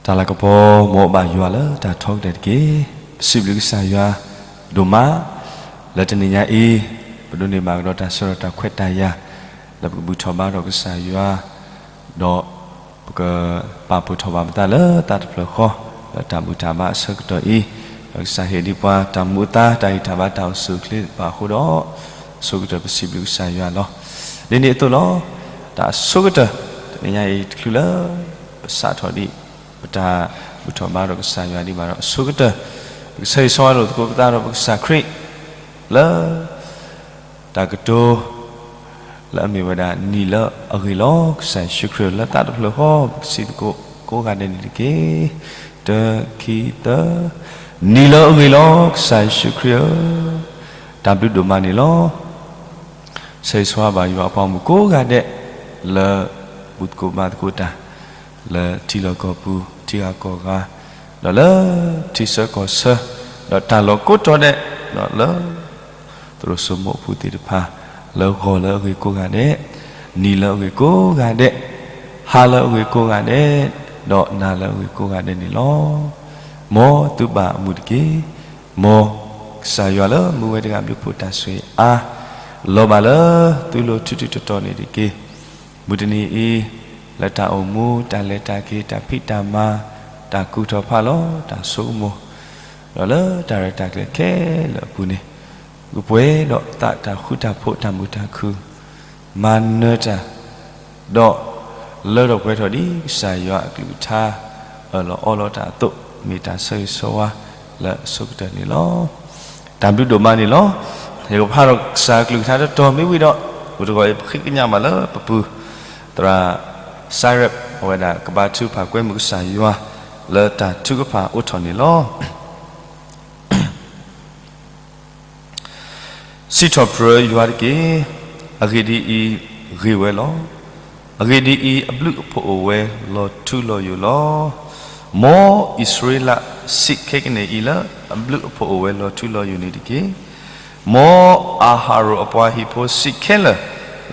တၢ်လၤကပီၤ မ်အဘၣ်ယွၤလၢတၢ်ထီကတၢၢ်တက့ၢ်. ပစံးဘျုးကစၢ်ယွၤဒိၣ်မး လၢတနံၤညါအံၤ ပဒိးန့ၢ်ဘၣ်ကဒီးတၢ်ဆၢကတီၢ်တၢ်ခွဲးတၢ်ယာ် လၢပကဘူၣ်ထီၣ်ဘါထီၣ်ကစၢ်ယွၤ ဒီးပကပာ်ဖှိၣ်ထီၣ်ဘၣ်ပသးလၢသးတဖျၢၣ်ဃီ လၢတၢ်ဘူၣ်တၢ်ဘါအဆၢကတီၢ်အံၤ, ဒီးကစၢ်ဟ့ၣ်ဒံးပှၤတၢ်မူအသါ တၢ်ဂံၢ်တၢ်ဘါတၢ်အိၣ်ဆူၣ်အိၣ်ချ့တဖၣ်အဃိဒီး အဆိကတၢၢ်ပစံးဘျုးကစၢ်ယွၤလီၤ. ဒ်န့ၣ်အသိးလီၤ. တၢ်အဆိကတၢၢ် တနံၤညါအံၤတချုးလၢ ပစးထီၣ်ဒံး ပတၢ်ဘူၣ်ထီၣ်ဘါထီၣ်ကစၢ်ယွၤဒံးဘၣ်ဒီး အဆိကတၢၢ် ပကဆၢဂ့ၤဆၢဝါလိာ်သကိးပသးဒီးပကစၢ်ခရံာ် လၢ တၢ်ကတိၤ လၢအမ့ၢ်ဝဲဒၣ် နံၤလၢအဂ့ၤလီၤ ကစၢ်ယ့ၣ်ၡူးခရံာ်ဧၢ, လၢသးတဖျၢၣ်ဃီ ပကစံးသကိးကိးဂၤဒဲးန့ၣ်တက့ၢ်. တၢ ခံ သၢ, နံၤလၢအဂ့ၤလီၤ ကစၢ်ယ့ၣ်ၡူးခရံာ်ဧၢ, တၢ်ဘျုးဒိၣ်မးန့ၣ်လီၤ. ဆၢဂ့ၤဆၢဝါဘၣ်ယွၤအပှၤမုၣ်ကိးဂၤဒဲး လၢ ဘူၣ်သကိးဘါသကိးတၢ် လၢထံလီၢ်ကီၢ်ပူၤ ထံဂၤကီၢ်ဂၤ, ဒီးလၢထံဆၢကီၢ်ဆၢ, ဒီးတၢ်လီၢ်ကိးတီၤဒဲး, ဒီးလၢ သရိာ်စိမိးအပူၤသ့ၣ်တဖၣ်, လၢဂီၤလၢအဂ့ၤကိးဂၤဒဲး, နံၤလၢအဂ့ၤကိးဂၤဒဲး, ဟါလၢအဂ့ၤကိးဂၤဒဲး, ဒီးနၤလၢအဂ့ၤကိးဂၤဒဲးန့ၣ်လီၤ. မ်သုဘၣ်အမုာ်တက့ၢ်. မ်ကစၢ်ယွၤလၢမူဝဲတဂၤဘျုးဖှိၣ်တၢ်ဆိၣ်ဂ့ၤအါ, လီၤဘၣ်လၢသုလိၤထူထူတီတီန့ၣ်တက့ၢ်. မုၢ်တနံၤအံၤ လၢတၢ်အိၣ်မူ တၢ်လဲၤတၢ်က့ၤ တၢ်ဖံးတၢ်မၤ တၢ်ကူၣ်ထီၣ်ဖးလီၤ တၢ်ဆိကမိၣ်, ဒီးလၢတၢ်ရဲၣ်တၢ်ကျဲၤခဲလၢာ်အပူၤန့ၣ်, ကပှဲၤဒီးသးတၢ်ဃူတၢ်ဖိး တၢ်မုာ်တၢ်ခုၣ်, မၤနၢၤတၢ်, ဒီးလၢထီၣ်ပှဲၤထီၣ်ဒ်ကစၢ်ယွၤအကလုၢ်ကထါ အၢၣ်လီၤအီလီၤတၢ်အသိး, မ့ၢ်တၢ်ဆၢဂ့ၤဆၢဝါလၢအဆိကတၢၢ်န့ၣ်လီၤ. တၢ်ဘျုးဒိၣ်မးန့ၣ်လီၤ. ယကဖးဒီးကစၢ်အကလုၢ်ကထါတတီၤမ့ၢ်ဝံၤဒီး, အိၣ်တဂီၤအံၤ ပဃ့ကညးဘၣ်လၢပပူၤ, သရၣ် စါရဲး အဝဲဒၣ်ကဘါထုကဖၣ် ကွဲမုာ်ကစၢ်ယွၤ လၢတၢ်ထုကဖၣ်အိးထီၣ်န့ၣ်လီၤ. စံးထီၣ်ပတြၢၤယွၤတက့ၢ်. အဂ့ၢ်ဒ်အံၤ, ဂ့ၤဝဲလီၤ. အဂ့ၢ်ဒ်အံၤ, အဘျုးအဖှိၣ်အိၣ်ဝဲလီၤထူလီၤယိာ်လီၤ. မ်အံၣ်စရ့လးစံးခဲကနံၣ်အံၤလၢ အဘျုးအဖှိၣ်အိၣ်ဝဲလီၤထူလီၤယိာ်န့ၣ်တက့ၢ်. မ်အၤဟရိၣ်အပှၤဟံၣ်ဖိစံးခဲလၢာ်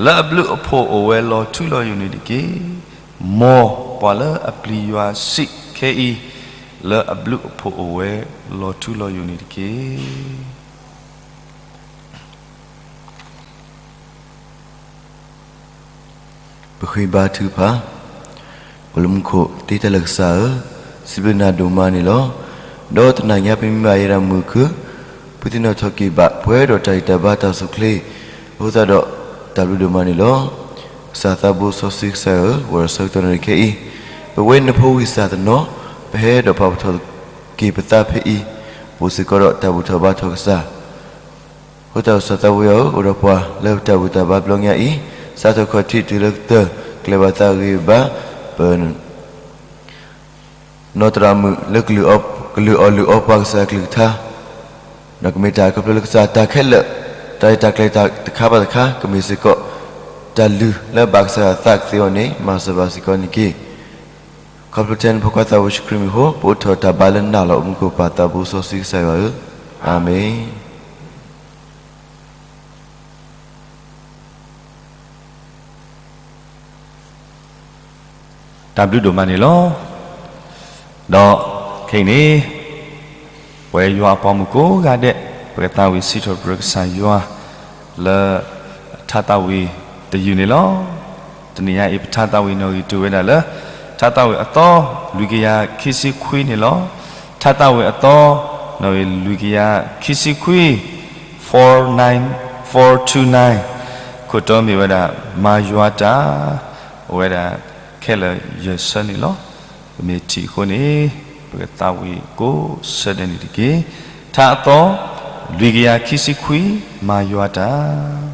လၢအဘျုးအဖှိၣ်အိၣ်ဝဲလီၤထူလီၤယိာ်န့ၣ်တက့ၢ်. မ်ပှၤလၢအပျံၤယွၤစံးခဲအံၤ လၢအဘျုးအဖှိၣ်အိၣ်ဝဲလီၤထူလီၤယိာ်န့ၣ်တက့ၢ်. ပဃ့ဘါထုကဖၣ်. အိၣ်လၢမူခိၣ်သ့တၢ်လၢကစၢ်ဧၢ, စံးဘျုးနၤဒိၣ်မးန့ၣ်လီၤ. ဒီးတနၤညါပမ့ၢ်ဘၣ်ယဲဒၣ်မုာ်ခုၣ်, ဖုသ့ၣ်နီၣ်ထီၣ်က့ၤဘၣ် ပှဲၤဒီးတၢ်ဂံၢ်တၢ်ဘါတၢ်အိၣ်ဆူၣ်အိၣ်ချ့, အဃိသတးဒီး တၢ်ဘျုးဒိၣ်မးန့ၣ်လီၤ. ကစၢ်သးဘိစီဆှံကစၢ်ဧၢ, ဂီၤဒီးဆၢကတီၢ်န့ၣ်ခဲအံၤ, ပဝဲနဖိဝံၢ်စၢ်တနီၤ, ပဟဲဒီးပာ်ဖှိၣ်ထီၣ်က့ၤပသးဖဲအံၤ, ပအိၣ်စ့ၢ်ကီးဒီးတၢ်ဘူၣ်ထီၣ်ဘါထီၣ်ကစၢ် အဃိသတးဒီးကစၢ်သးဘိယွၤဧၢ, အိၣ်ဒီးပှၤလၢပတၢ်ဘူၣ်တၢ်ဘါဘျီညါအံၤ, စးထီၣ်ခီၣ်ထံးတုၤလၢကတၢၢ်, ကျဲၤဘၣ်သးဂ့ၤဘၣ်, ပ နီၢ်သရၣ်မုၣ်လၢကလုၢ်အီၣ်လုၢ်အီပှၤကစၢ်အကလုၢ်ကထါ, ဒီးကမ့ၢ်တၢ်ခီဖျိလၢကစၢ်တၢ်ခဲလၢာ်, တၢ်ရဲၣ်တၢ်ကျဲၤတခါဘၣ်တခါ ကမ့ၢ်စ့ၢ်ကီး တၢ်လုၢ်လၢဘၣ်ကစၢ်ယွၤသးကသ့အီၤန့ၣ် မၤစၢၤဘၣ်စ့ၢ်ကီးန့ၣ်တက့ၢ်. ခီဖျိတၢ်န့ၣ်ဖိခွါသးဘိယ့ၣ်ၡူးခရံာ်မံၤအဃိ ပအိးထီၣ်တၢ်ဘါလၢနၤလီၤ. အိၣ်မူခိၣ်ပၢ်သးဘိစီဆှံကစၢ်ယွၤဧၢ, အၤမ့ၣ်. တၢ်ဘျုးဒိၣ်မးန့ၣ်လီၤ. ဒီးခဲအံၤန့ၣ် ပဝဲယွၤအပှၤမုၣ်ကိးဂၤဒဲး ပကသးဝံၣ်စံးထီၣ်ပတြၢၤကစၢ်ယွၤ လၢထါသးဝံၣ်တယုၢ်န့ၣ်လီၤ. တနံၤညါအံၤ ပထါသးဝံၣ်နီၣ်ဂံၢ်တ့ၢ်ဝဲဒၣ်လၢ ထါသးဝံၣ်အသီ လွံၢ်ကယၤခံဆံခွံန့ၣ်လီၤ. ထါသးဝံၣ်အသီ နီၣ်ဂံၢ်လွံၢ်ကယၤခံဆံခွံ four nine, four two nine, ခိၣ်တီမ့ၢ်ဝဲဒၣ် မၤယွၤတၢ်, အိၣ်ဝဲဒၣ်ခဲလၢာ်ယဲၢ်ဆၢန့ၣ်လီၤ. ပမ့ၢ်ထံၣ်အဃိန့ၣ် ပကသးဝံၣ်ကိးဆၢဒဲးန့ၣ်တက့ၢ်. ထါအသီ လွံၢ်ကယၤခံဆံခွံ, မၤယွၤတၢ်.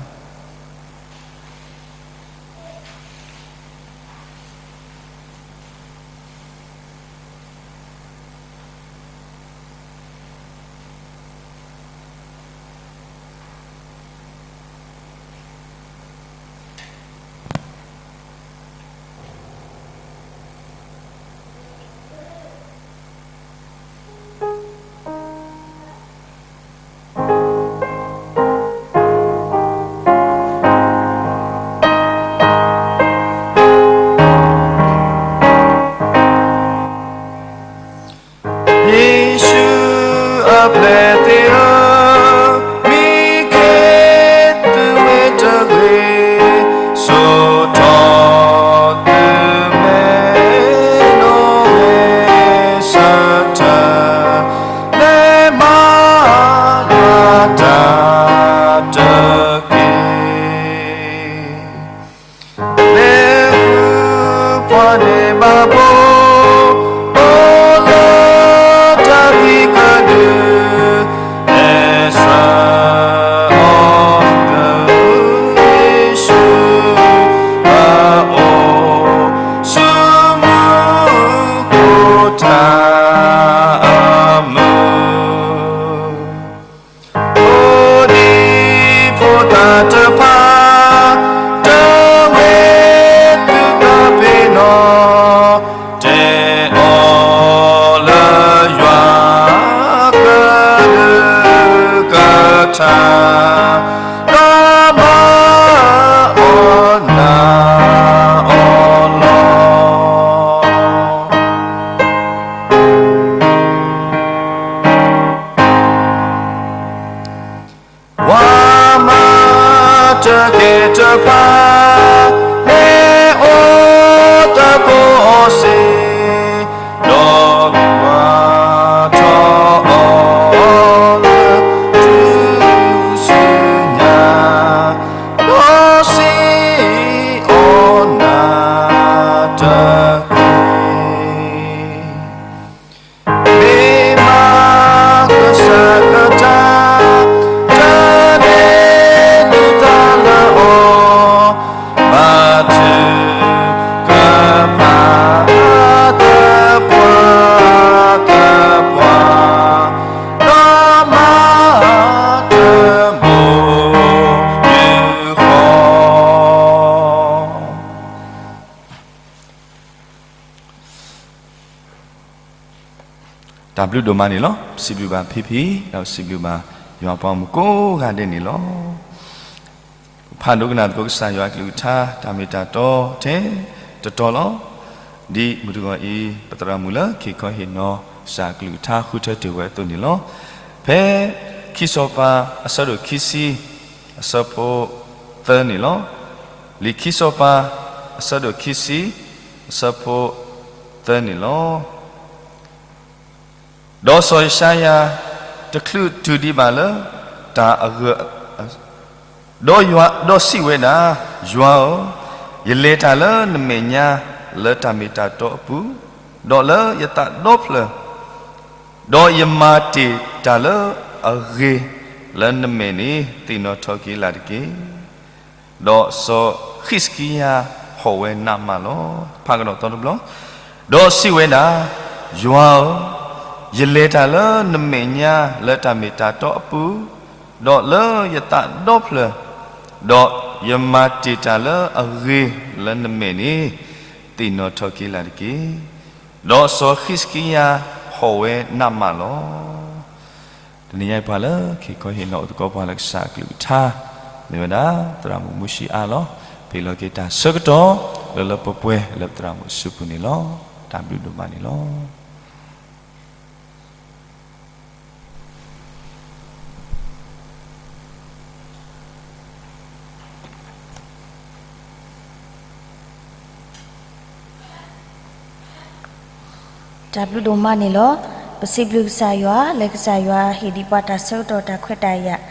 တၢ်ဘျုးဒိၣ်မးန့ၣ်လီၤ. ပစံးဘျုးဘၣ်ဖံဖံ, ဒီးပစံးဘျုးဘၣ်ယွၤပှၤမုၣ်ကိးဂၤဒဲးန့ၣ်လီၤ. ဖးဒိကနၣ်သကိးကစၢ်ယွၤအကလုၢ်ကထါ တၢ်မ့ၢ်တၢ်တီထဲတတီၤလီၤ. ဒ်မုၢ်တဂီၤအံၤ ပသရၣ်မုၣ်လၢခံခီဟ့ၣ်နီၤ ကစၢ်အကလုၢ်ကထါဃုထၢတ့ၢ်ဝဲအသိးန့ၣ်လီၤ. ဖဲခံစီၤပၤ အဆၢဒိၣ်ခံဆံ အဆၢဖိသၢန့ၣ်လီၤ. လံာ်ခံစီၤပၤ အဆၢဒိၣ်ခံဆံ အဆၢဖိသၢန့ၣ်လီၤ. ဒီးစီၤယၡါယၤ တချုးတုၤဒံးဘၣ်လၢတၢ်အဂၢၢ်, ဒီးယွၤ, ဒီးစံးဝဲဒၣ်, ယွၤဧၢ, ယလဲၤတၢ်လၢနမဲာ်ညါလၢတၢ်မ့ၢ်တၢ်တီအပူၤ, ဒီးလၢယသးဒီဖျၢၣ်, ဒီးယမၤတ့ၢ်တၢ်လၢအဂ့ၤလၢနမဲာ်န့ၣ် သ့ၣ်နီၣ်ထီၣ်က့ၤလၢ်တက့ၢ်. ဒီးစီၤဃံးစကံယၤဟီၣ်ဝဲနးမးလီၤ. ဖးကဒီးသီတဘျီ, ဒီးစံးဝဲဒၣ်, ယွၤဧၢ, ယလဲၤတၢ်လၢနမဲာ်ညါလၢတၢ်မ့ၢ်တၢ်တီအပူၤ, ဒီးလၢယသးဒီဖျၢၣ်, ဒီးယမၤတ့ၢ်တၢ်လၢအဂ့ၤလၢနမဲာ်န့ၣ်, သ့ၣ်နီၣ်ထီၣ်က့ၤလၢ်တက့ၢ်. ဒီးစီၤဃံးစကံယၤဟီၣ်ဝဲနးမးလီၤ. တနံၤညါအံၤပှၤလၢခံခီဟ့ၣ်နီၤအိၣ်သကိး ပှၤလၢကစၢ်အကလုၢ်ကထါ မ့ၢ်ဝဲဒၣ် သရၣ်မုၣ်မူၡံအါလီၤ. ပဟ့ၣ်လီၤက့ၤတၢ်ဆၢကတီၢ် လၢလၢပှဲၤပှဲၤလၢပသရၣ်မုၣ်အစုပူၤန့ၣ်လီၤ. တၢ်ဘျုးဒိၣ်မးန့ၣ်လီၤ. တၢ်ဘျုးဒိၣ်မးန့ၣ်လီၤ. ပစံးဘျုးကစၢ်ယွၤ လၢကစၢ်ယွၤဟ့ၣ်ဒံးပှၤတၢ်ဆၢကတီၢ်တၢ်ခွဲးတၢ်ယာ်,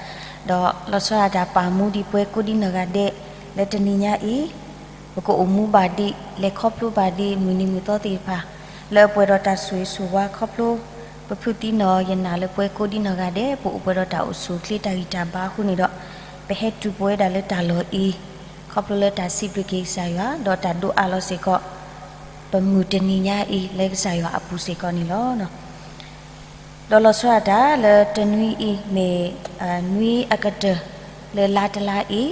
ဒီးလီၤဆီဒၣ်တၢ်ပာ်မူဒံးပှၤကိးဒံနီၢ်ဂၤဒဲး လၢတနံၤညါအံၤ, ပကအိၣ်မူဘၣ်ဒံး လဲၤခီဖျိဘၣ်ဒံး မုၢ်နံၤမုၢ်သီသ့ၣ်တဖၣ် လၢအပှဲၤဒီးတၢ်ဆိၣ်ဂ့ၤဆိၣ်ဝါခီဖျိ ပဖုသံနီၢ်ယနာ်လၢပှဲၤကိးဒံနီၢ်ဂၤဒဲး ပအိၣ်ပှဲၤဒီးတၢ်အိၣ်ဆူၣ်အိၣ်ချ့တၢ်ဂံၢ်တၢ်ဘါအဃိန့ၣ်ဒီး, ပဟဲတုၤပဝဲဒၣ်လၢတၢ်လီၢ်အံၤ, ခီဖျိလၢတၢ်စံးဘျုးက့ၤကစၢ်ယွၤ ဒီးတၢ်ဒိးအးလီၤစ့ၢ်ကီး ပမုၢ်တနံၤညါအံၤ လၢကစၢ်ယွၤအပူၤစ့ၢ်ကီးန့ၣ်လီၤ. ဒီးလီၤဆီဒၣ်တၢ်လၢတနွံအံၤမ့ၢ် နွံအကတၢၢ်လၢလါတလါအံၤ, ဒီး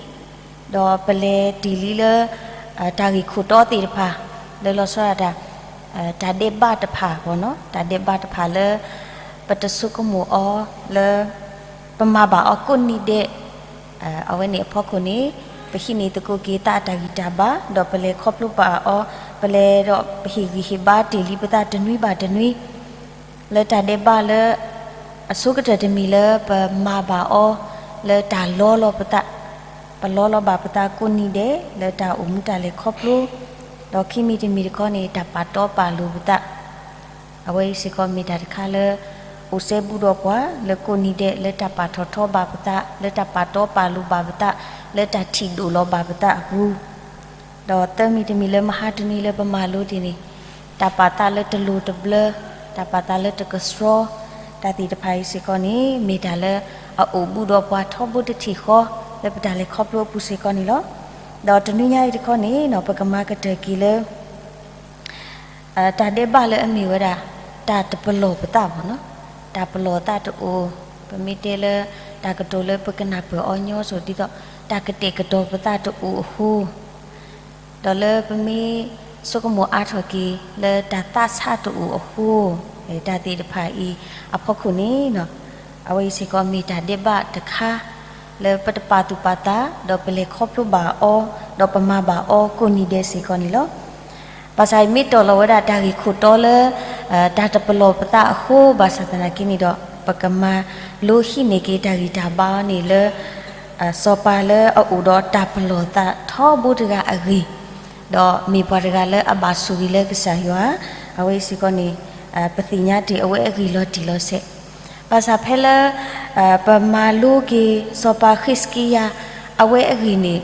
ပလဲၤတ့ၢ်လံလၢ တၢ်ဂ့ၢ်ခိၣ်တီသ့ၣ်တဖၣ် လၢလီၤဆီဒၣ်တၢ် တၢ်ဒဲးဘးတဖၣ်, တၢ်ဒဲးဘးတဖၣ်လၢ ပတဆိကမိၣ်အီၤလၢ ပမၤဘၣ်အီၤကိးနံၤဒဲး, အဝဲန့ၣ်အဖီခိၣ်န့ၣ် ပဟံးန့ၢ်သကိးက့ၤသးအတၢ်ဂံၢ်တၢ်ဘါ ဒီးပလဲၤခီဖျိဘၣ်အီၤ, ပလဲၤဒီးပဟ့ၣ်ဂံၢ်ဟ့ၣ်ဘါတ့ၢ်လံပသးတနွံဘၣ်တနွံ လၢတၢ်ဒဲးဘးလၢ အဆိကတၢၢ်တမံၤလၢပမၤဘၣ်အီၤလၢတၢ်လီလီၤပသး, ပလီလီၤဘၣ်ပသးကိးနံၤဒဲး လၢတၢ်အိၣ်မူတၢ်လဲၤခီဖျိ, ဒီးခံမံၤတမံၤတခီန့ၣ် တၢ်ပာ်တီပာ်လိၤပသး အဝဲအံၤစ့ၢ်ကီးမ့ၢ်တၢ်တခါလၢ အိၣ်စဲဘူးဒီးပှၤလၢကိးနံၤဒဲး လၢတၢ်ပာ်ထီၣ်ထီဘၣ်ပသး, လၢတၢ်ပာ်တီပာ်လိၤဘၣ်ပသး, လၢတၢ်ထံၣ်ဒိၣ်လီၤဘၣ်ပသးအပူၤ, ဒီးသၢမံၤတမံၤလၢမဟါတနွံလၢပမၤလိဒ်န့ၣ်, တၢ်ပာ်သးလၢတလိၤတဘျၢ, တၢ်ပာ်သးလၢတကဆှီ, တၢ်သ့ၣ်တဖၣ်အံၤစ့ၢ်ကီးန့ၣ် မ့ၢ်တၢ်လၢအအိၣ်ဘူးဒီးပှၤထီဘိတထံၣ်ဃီ လၢပတၢ်လဲၤခီဖျိအပူၤစ့ၢ်ကီးန့ၣ်လီၤ. ဒီးတနွံညါအံၤတခီန့ၣ် ပကမၤကတၢၢ်က့ၤလၢ တၢ်ဒဲးဘးလၢအမ့ၢ်ဝဲဒၣ် တၢ်တပလီၢ်ပသးဘၣ်နီၤ, တၢ်ပလီၢ်သးတအိၣ်, ပမ့ၢ်တဲလၢ တၢ်ကတိၤလၢပကနၢ်ပၢၢ်အီၤညီစိၤဒ်သိး တၢ်ကတဲာ်ကတီၤပသးတအိၣ်အဃိ, ဒီးလၢပမ့ၢ်ဆိကမိၣ်အါထီၣ်က့ၤလၢတၢ်သးဆးတအိၣ်အဃိ, တၢ်သ့ၣ်တဖၣ်အံၤအဖီခိၣ်န့ၣ် အဝဲအံၤစ့ၢ်ကီးမ့ၢ်တၢ်ဒဲးဘးတခါ လၢပတပာ်သူၣ်ပာ်သး ဒီးပလဲၤခီဖျိဘၣ်အီၤ ဒီးပမၤဘၣ်အီၤကိးနံၤဒဲးစ့ၢ်ကီးန့ၣ်လီၤ. ဘၣ်ဆၣ်အံၤမ့ၢ်တီၢ်လီၤဝဲဒၣ်တၢ်ဂ့ၢ်ခိၣ်တီလၢ တၢ်တပလီၢ်ပသးအဃိ ဘၣ်ဆၣ်သနာ်က့န့ၣ်ဒီး ပကမၤလိဟံးန့ၢ်က့ၤတၢ်ဂံၢ်တၢ်ဘါန့ၣ်လၢ စီၤပၤလၢအအိၣ်ဒီးတၢ်ပလီၢ်သးထီဘိတဂၤအဂ့ၢ်, ဒီးမ့ၢ်ပှၤတဂၤလၢအဘၣ်ဆိၣ်ဂ့ၤလၢကစၢ်ယွၤ, အဝဲအံၤစ့ၢ်ကီးန့ၣ် ပသ့ၣ်ညါတ့ၢ်အဝဲအဂ့ၢ်လီၤတံၢ်လီၤဆဲး, ဘၣ်ဆၣ်ဖဲလၢ ပမၤလိက့ၤ စီၤပၤဃံးစကံယၤ အဝဲအဂ့ၢ်န့ၣ်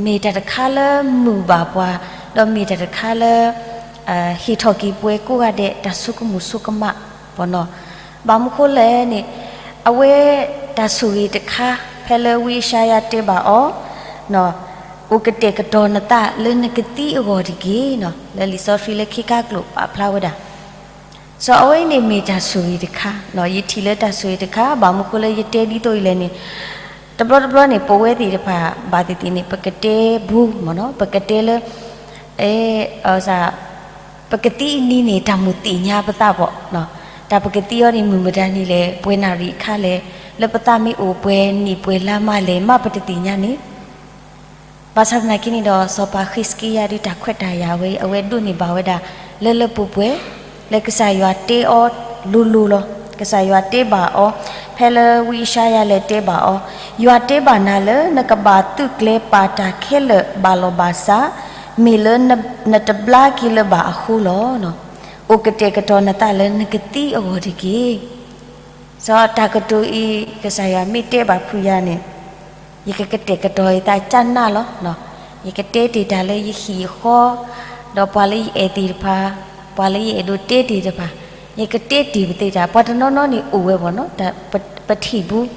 မ့ၢ်တၢ်တခါလၢမုာ်ဘၣ်ပှၤ, ဒီးမ့ၢ်တၢ်တခါလၢ ဟ့ၣ်ထီၣ်က့ၤပှၤကိးဂၤဒဲးတၢ်ဆိကမိၣ်ဆိကမးဘၣ်နီၤ. ဘၣ်မနုၤဃိလဲၣ်န့ၣ် အဝဲတၢ်ဆိၣ်ဂ့ၤတခါ ဖဲလၢဝံယၡါယၤတဲဘၣ်အီၤ အိၣ်ကတဲာ်ကတီၤနသးလၢနကသံအဂီၢ်တက့ၢ်နီၤ, လၢလံာ်စီဆှံလၢခံခါကျိာ်ပာ်ဖျါဝဲဒၣ် စီၤအဝဲအံၤန့ၣ်မ့ၢ်တၢ်ဆိၣ်ဂ့ၤတခါ, ယထံၣ်လၢတၢ်ဆိၣ်ဂ့ၤတခါ, ဘၣ်မနုၤဃိလၢယတဲဒ်သိးအံၤလဲၣ်န့ၣ်, တဘျီတဘျီန့ၣ် ပဝဲသ့ၣ်တဖၣ် ဘၣ်သ့ၣ်သ့ၣ်န့ၣ် ပကတဲဘူးမ့ၢ်နီၤ, ပကတဲလၢ ပကသံအနံၤန့ၣ် တၢ်မိၣ်သ့ၣ်ညါပသးဘၣ်နီၤ, တၢ်ပကသံအီၤန့ၣ်မုၢ်မတၤနံၤလဲၣ်, ပှဲၤနၣ်ရံၣ်အခါလဲၣ်, လၢပသးမ့ၢ်အိၣ်ပှဲၤနံၣ်ပှဲၤလါမးလဲၣ် မးပတသ့ၣ်ညါန့ၣ်. ဘၣ်ဆၣ်သနာ်က့န့ၣ်ဒီး စီၤပၤဃံးစကံယၤဒုးတၢ်ခွဲးတၢ်ယာ်ဝဲအံၤ အဝဲဒိးန့ၢ်ဘၣ်ဝဲဒၣ် လၢလၢပှဲၤပှဲၤ လၢကစၢ်ယွၤတဲအီၤလိၤလိၤလီၤ. ကစၢ်ယွၤတဲဘၣ်အီၤ, ဖဲလၢဝံယၡါယၤလဲၤတဲဘၣ်အီၤ, ယွၤတဲဘၣ်နၤလၢနကဘၣ်သုးကျဲၤပာ်တၢ်ခဲလၢာ်ဘၣ်လီၤဘၣ်စး, မ့ၢ်လၢနတဘျါက့ၤလၢၤဘၣ်အဃိလီၤ. အိၣ်ကတဲာ်ကတီၤနသးလၢနကသံအဂီၢ်တက့ၢ်. စီၤတၢ်ကတိၤအံၤ ကစၢ်ယွၤမ့ၢ်တဲဘၣ်ဖုယၤန့ၣ်, ယကကတဲာ်ကတီၤယသးကနၣ်လီၤ. ယကတဲတ့ၢ်တၢ်လၢယဟံၣ်ယဃီ, ဒီးပှၤလၢယအဲၣ်သ့ၣ်တဖၣ်, ပှၤလၢယအဲၣ်ဒိးတဲတ့ၢ်တဖၣ်, ယကတဲတ့ၢ်ပသ့ၣ်တၢ်, ပှၤတနီၤနီၤန့ၣ်အိၣ်ဝဲဘၣ်နီၤ, ပထံၣ်ဘူး,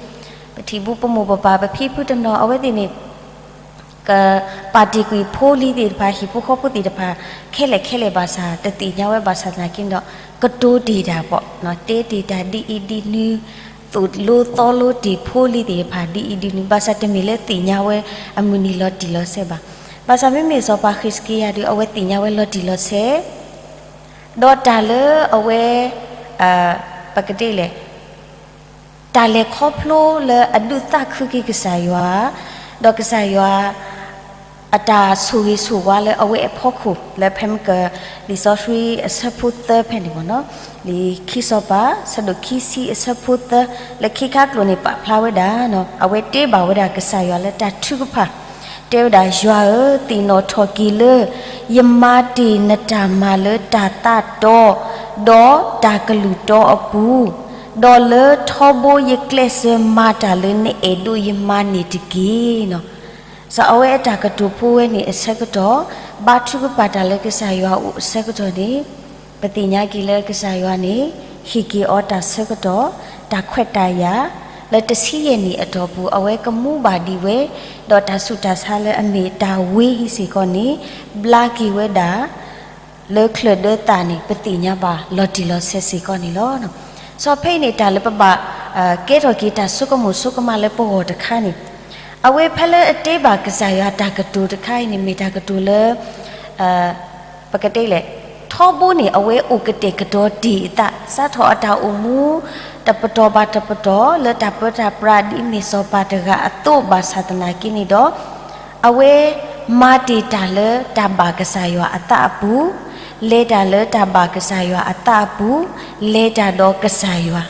ပထံၣ်ဘူးပမိၢ်ပပၢ်ပဖံဖုတနီၤ အဝဲသ့ၣ်န့ၣ် ကပာ်တ့ၢ်ကွံာ်ဖိလံၤသ့ၣ်တဖၣ် ဟံၣ်ဖိဃီဖိသ့ၣ်တဖၣ် ခဲလၢာ်ခဲလၢာ်ဘၣ်ဆၣ် တသ့ၣ်ညါဝဲဘၣ်ဆၣ်သနာ်က့န့ၣ်ဒီး ကတိၤတ့ၢ်တၢ်ပှၤ, တဲတ့ၢ်တၢ်ဒ်အံၤဒ်နုၤ, သိၣ်လိသီလိတ့ၢ်ဖိလံၤသ့ၣ်တဖၣ်ဒ်အံၤဒ်နုၤ, ဘၣ်ဆၣ်တမ့ၢ်လၢသ့ၣ်ညါဝဲအမုၢ်နံၤလီၤတံၢ်လီၤဆဲးဘၣ်. ဘၣ်ဆၣ်မ့မ့ၢ်စီၤပၤဃံးစကံယၤဒုး အဝဲသ့ၣ်ညါဝဲလီၤတံၢ်လီၤဆဲး ဒီးတၢ်လၢအဝဲ ပကတဲလဲၣ်, တၢ်လဲၤခီဖျိလၢအဒုးသ့ၣ်ညါက့ၤကစၢ်ယွၤ, ဒီးကစၢ်ယွၤ အတၢ်ဆိၣ်ဂ့ၤဆိၣ်ဝါလၢအဝဲအဖီခိၣ် လၢဖဲမ့ၢ်က လံာ်စီဆှံအဆၢဖိသၢဖဲန့ၣ်မ့ၢ်နီၤ, လံာ်ခံစီၤပၤ ဆၢဒိၣ်ခံဆံအဆၢဖိသၢ, လၢခံခါကျိာ်န့ၣ် ပာ်ဖျါဝဲဒၣ်, အဝဲတဲဘၣ်ဝဲဒၣ်ကစၢ်ယွၤလၢတၢ်ထုကဖၣ် တဲဝဲဒၣ်, ယွၤဧၢ, သ့ၣ်နီၣ်ထီၣ်က့ၤလၢ ယမၤတ့ၢ်နတၢ်မၤလၢတၢ်သးတီ, ဒီးတၢ်ကလုၢ်တီအပူၤ, ဒီးလၢထီဘိယကျဲးစၢးမၤတၢ်လၢနအဲၣ်ဒိးယမၤန့ၣ်တက့ၢ်. စီၤအဝဲအတၢ်ကတိၤဖိဝဲန့ၣ်အဆၢကတီၢ်, ဘါထုကဖၣ်တၢ်လၢကစၢ်ယွၤအအိၣ်အဆၢကတီၢ်န့ၣ်, ပသ့ၣ်ညါက့ၤလၢကစၢ်ယွၤန့ၣ် ဟ့ၣ်က့ၤအီၤတၢ်ဆၢကတီၢ်, တၢ်ခွဲးတၢ်ယာ်, လၢတဆံယဲၢ်နံၣ်အတီၢ်ပူၤ အဝဲကမူဘၣ်ဒံးဝဲ, ဒီးတၢ်ဆူးတၢ်ဆါလၢအမ့ၢ်တၢ်ဝ့ဟံးစ့ၢ်ကီးန့ၣ် ဘျါက့ၤဝဲဒၣ် လၢချၢၣ်ဒၢသးန့ၣ် ပသ့ၣ်ညါဘၣ်လီၤတံၢ်လီၤဆဲးစ့ၢ်ကီးန့ၣ်လီၤ. စီၤဖဲအံၤန့ၣ် တၢ်လၢပဘၣ် ကဲထီၣ်က့ၤတၢ်ဆိကမိၣ်ဆိကမးလၢပဂီၢ်တခါန့ၣ်, အဝဲဖဲလၢအတဲဘၣ်ကစၢ်ယွၤတၢ်ကတိၤတခါအံၤန့ၣ် မ့ၢ်တၢ်ကတိၤလၢ ပကတဲလဲၣ်, ထီဘိန့ၣ် အဝဲအိၣ်ကတဲာ်ကတီၤတ့ၢ်အသး, စးထီၣ်အတၢ်အိၣ်မူ တပတီၢ်ဘၣ်တပတီၢ် လၢတၢ်ပၢတၢ်ပြးဒ်အမ့ၢ်စီၤပၤတဂၤအသိးဘၣ်ဆၣ်သနာ်က့န့ၣ်ဒီး, အဝဲမၤတ့ၢ်တၢ်လၢတၢ်ဘၣ်ကစၢ်ယွၤအသးအပူၤ, လဲၤတၢ်လၢတၢ်ဘၣ်ကစၢ်ယွၤအသးအပူၤ, လဲၤတၢ်ဒီးကစၢ်ယွၤ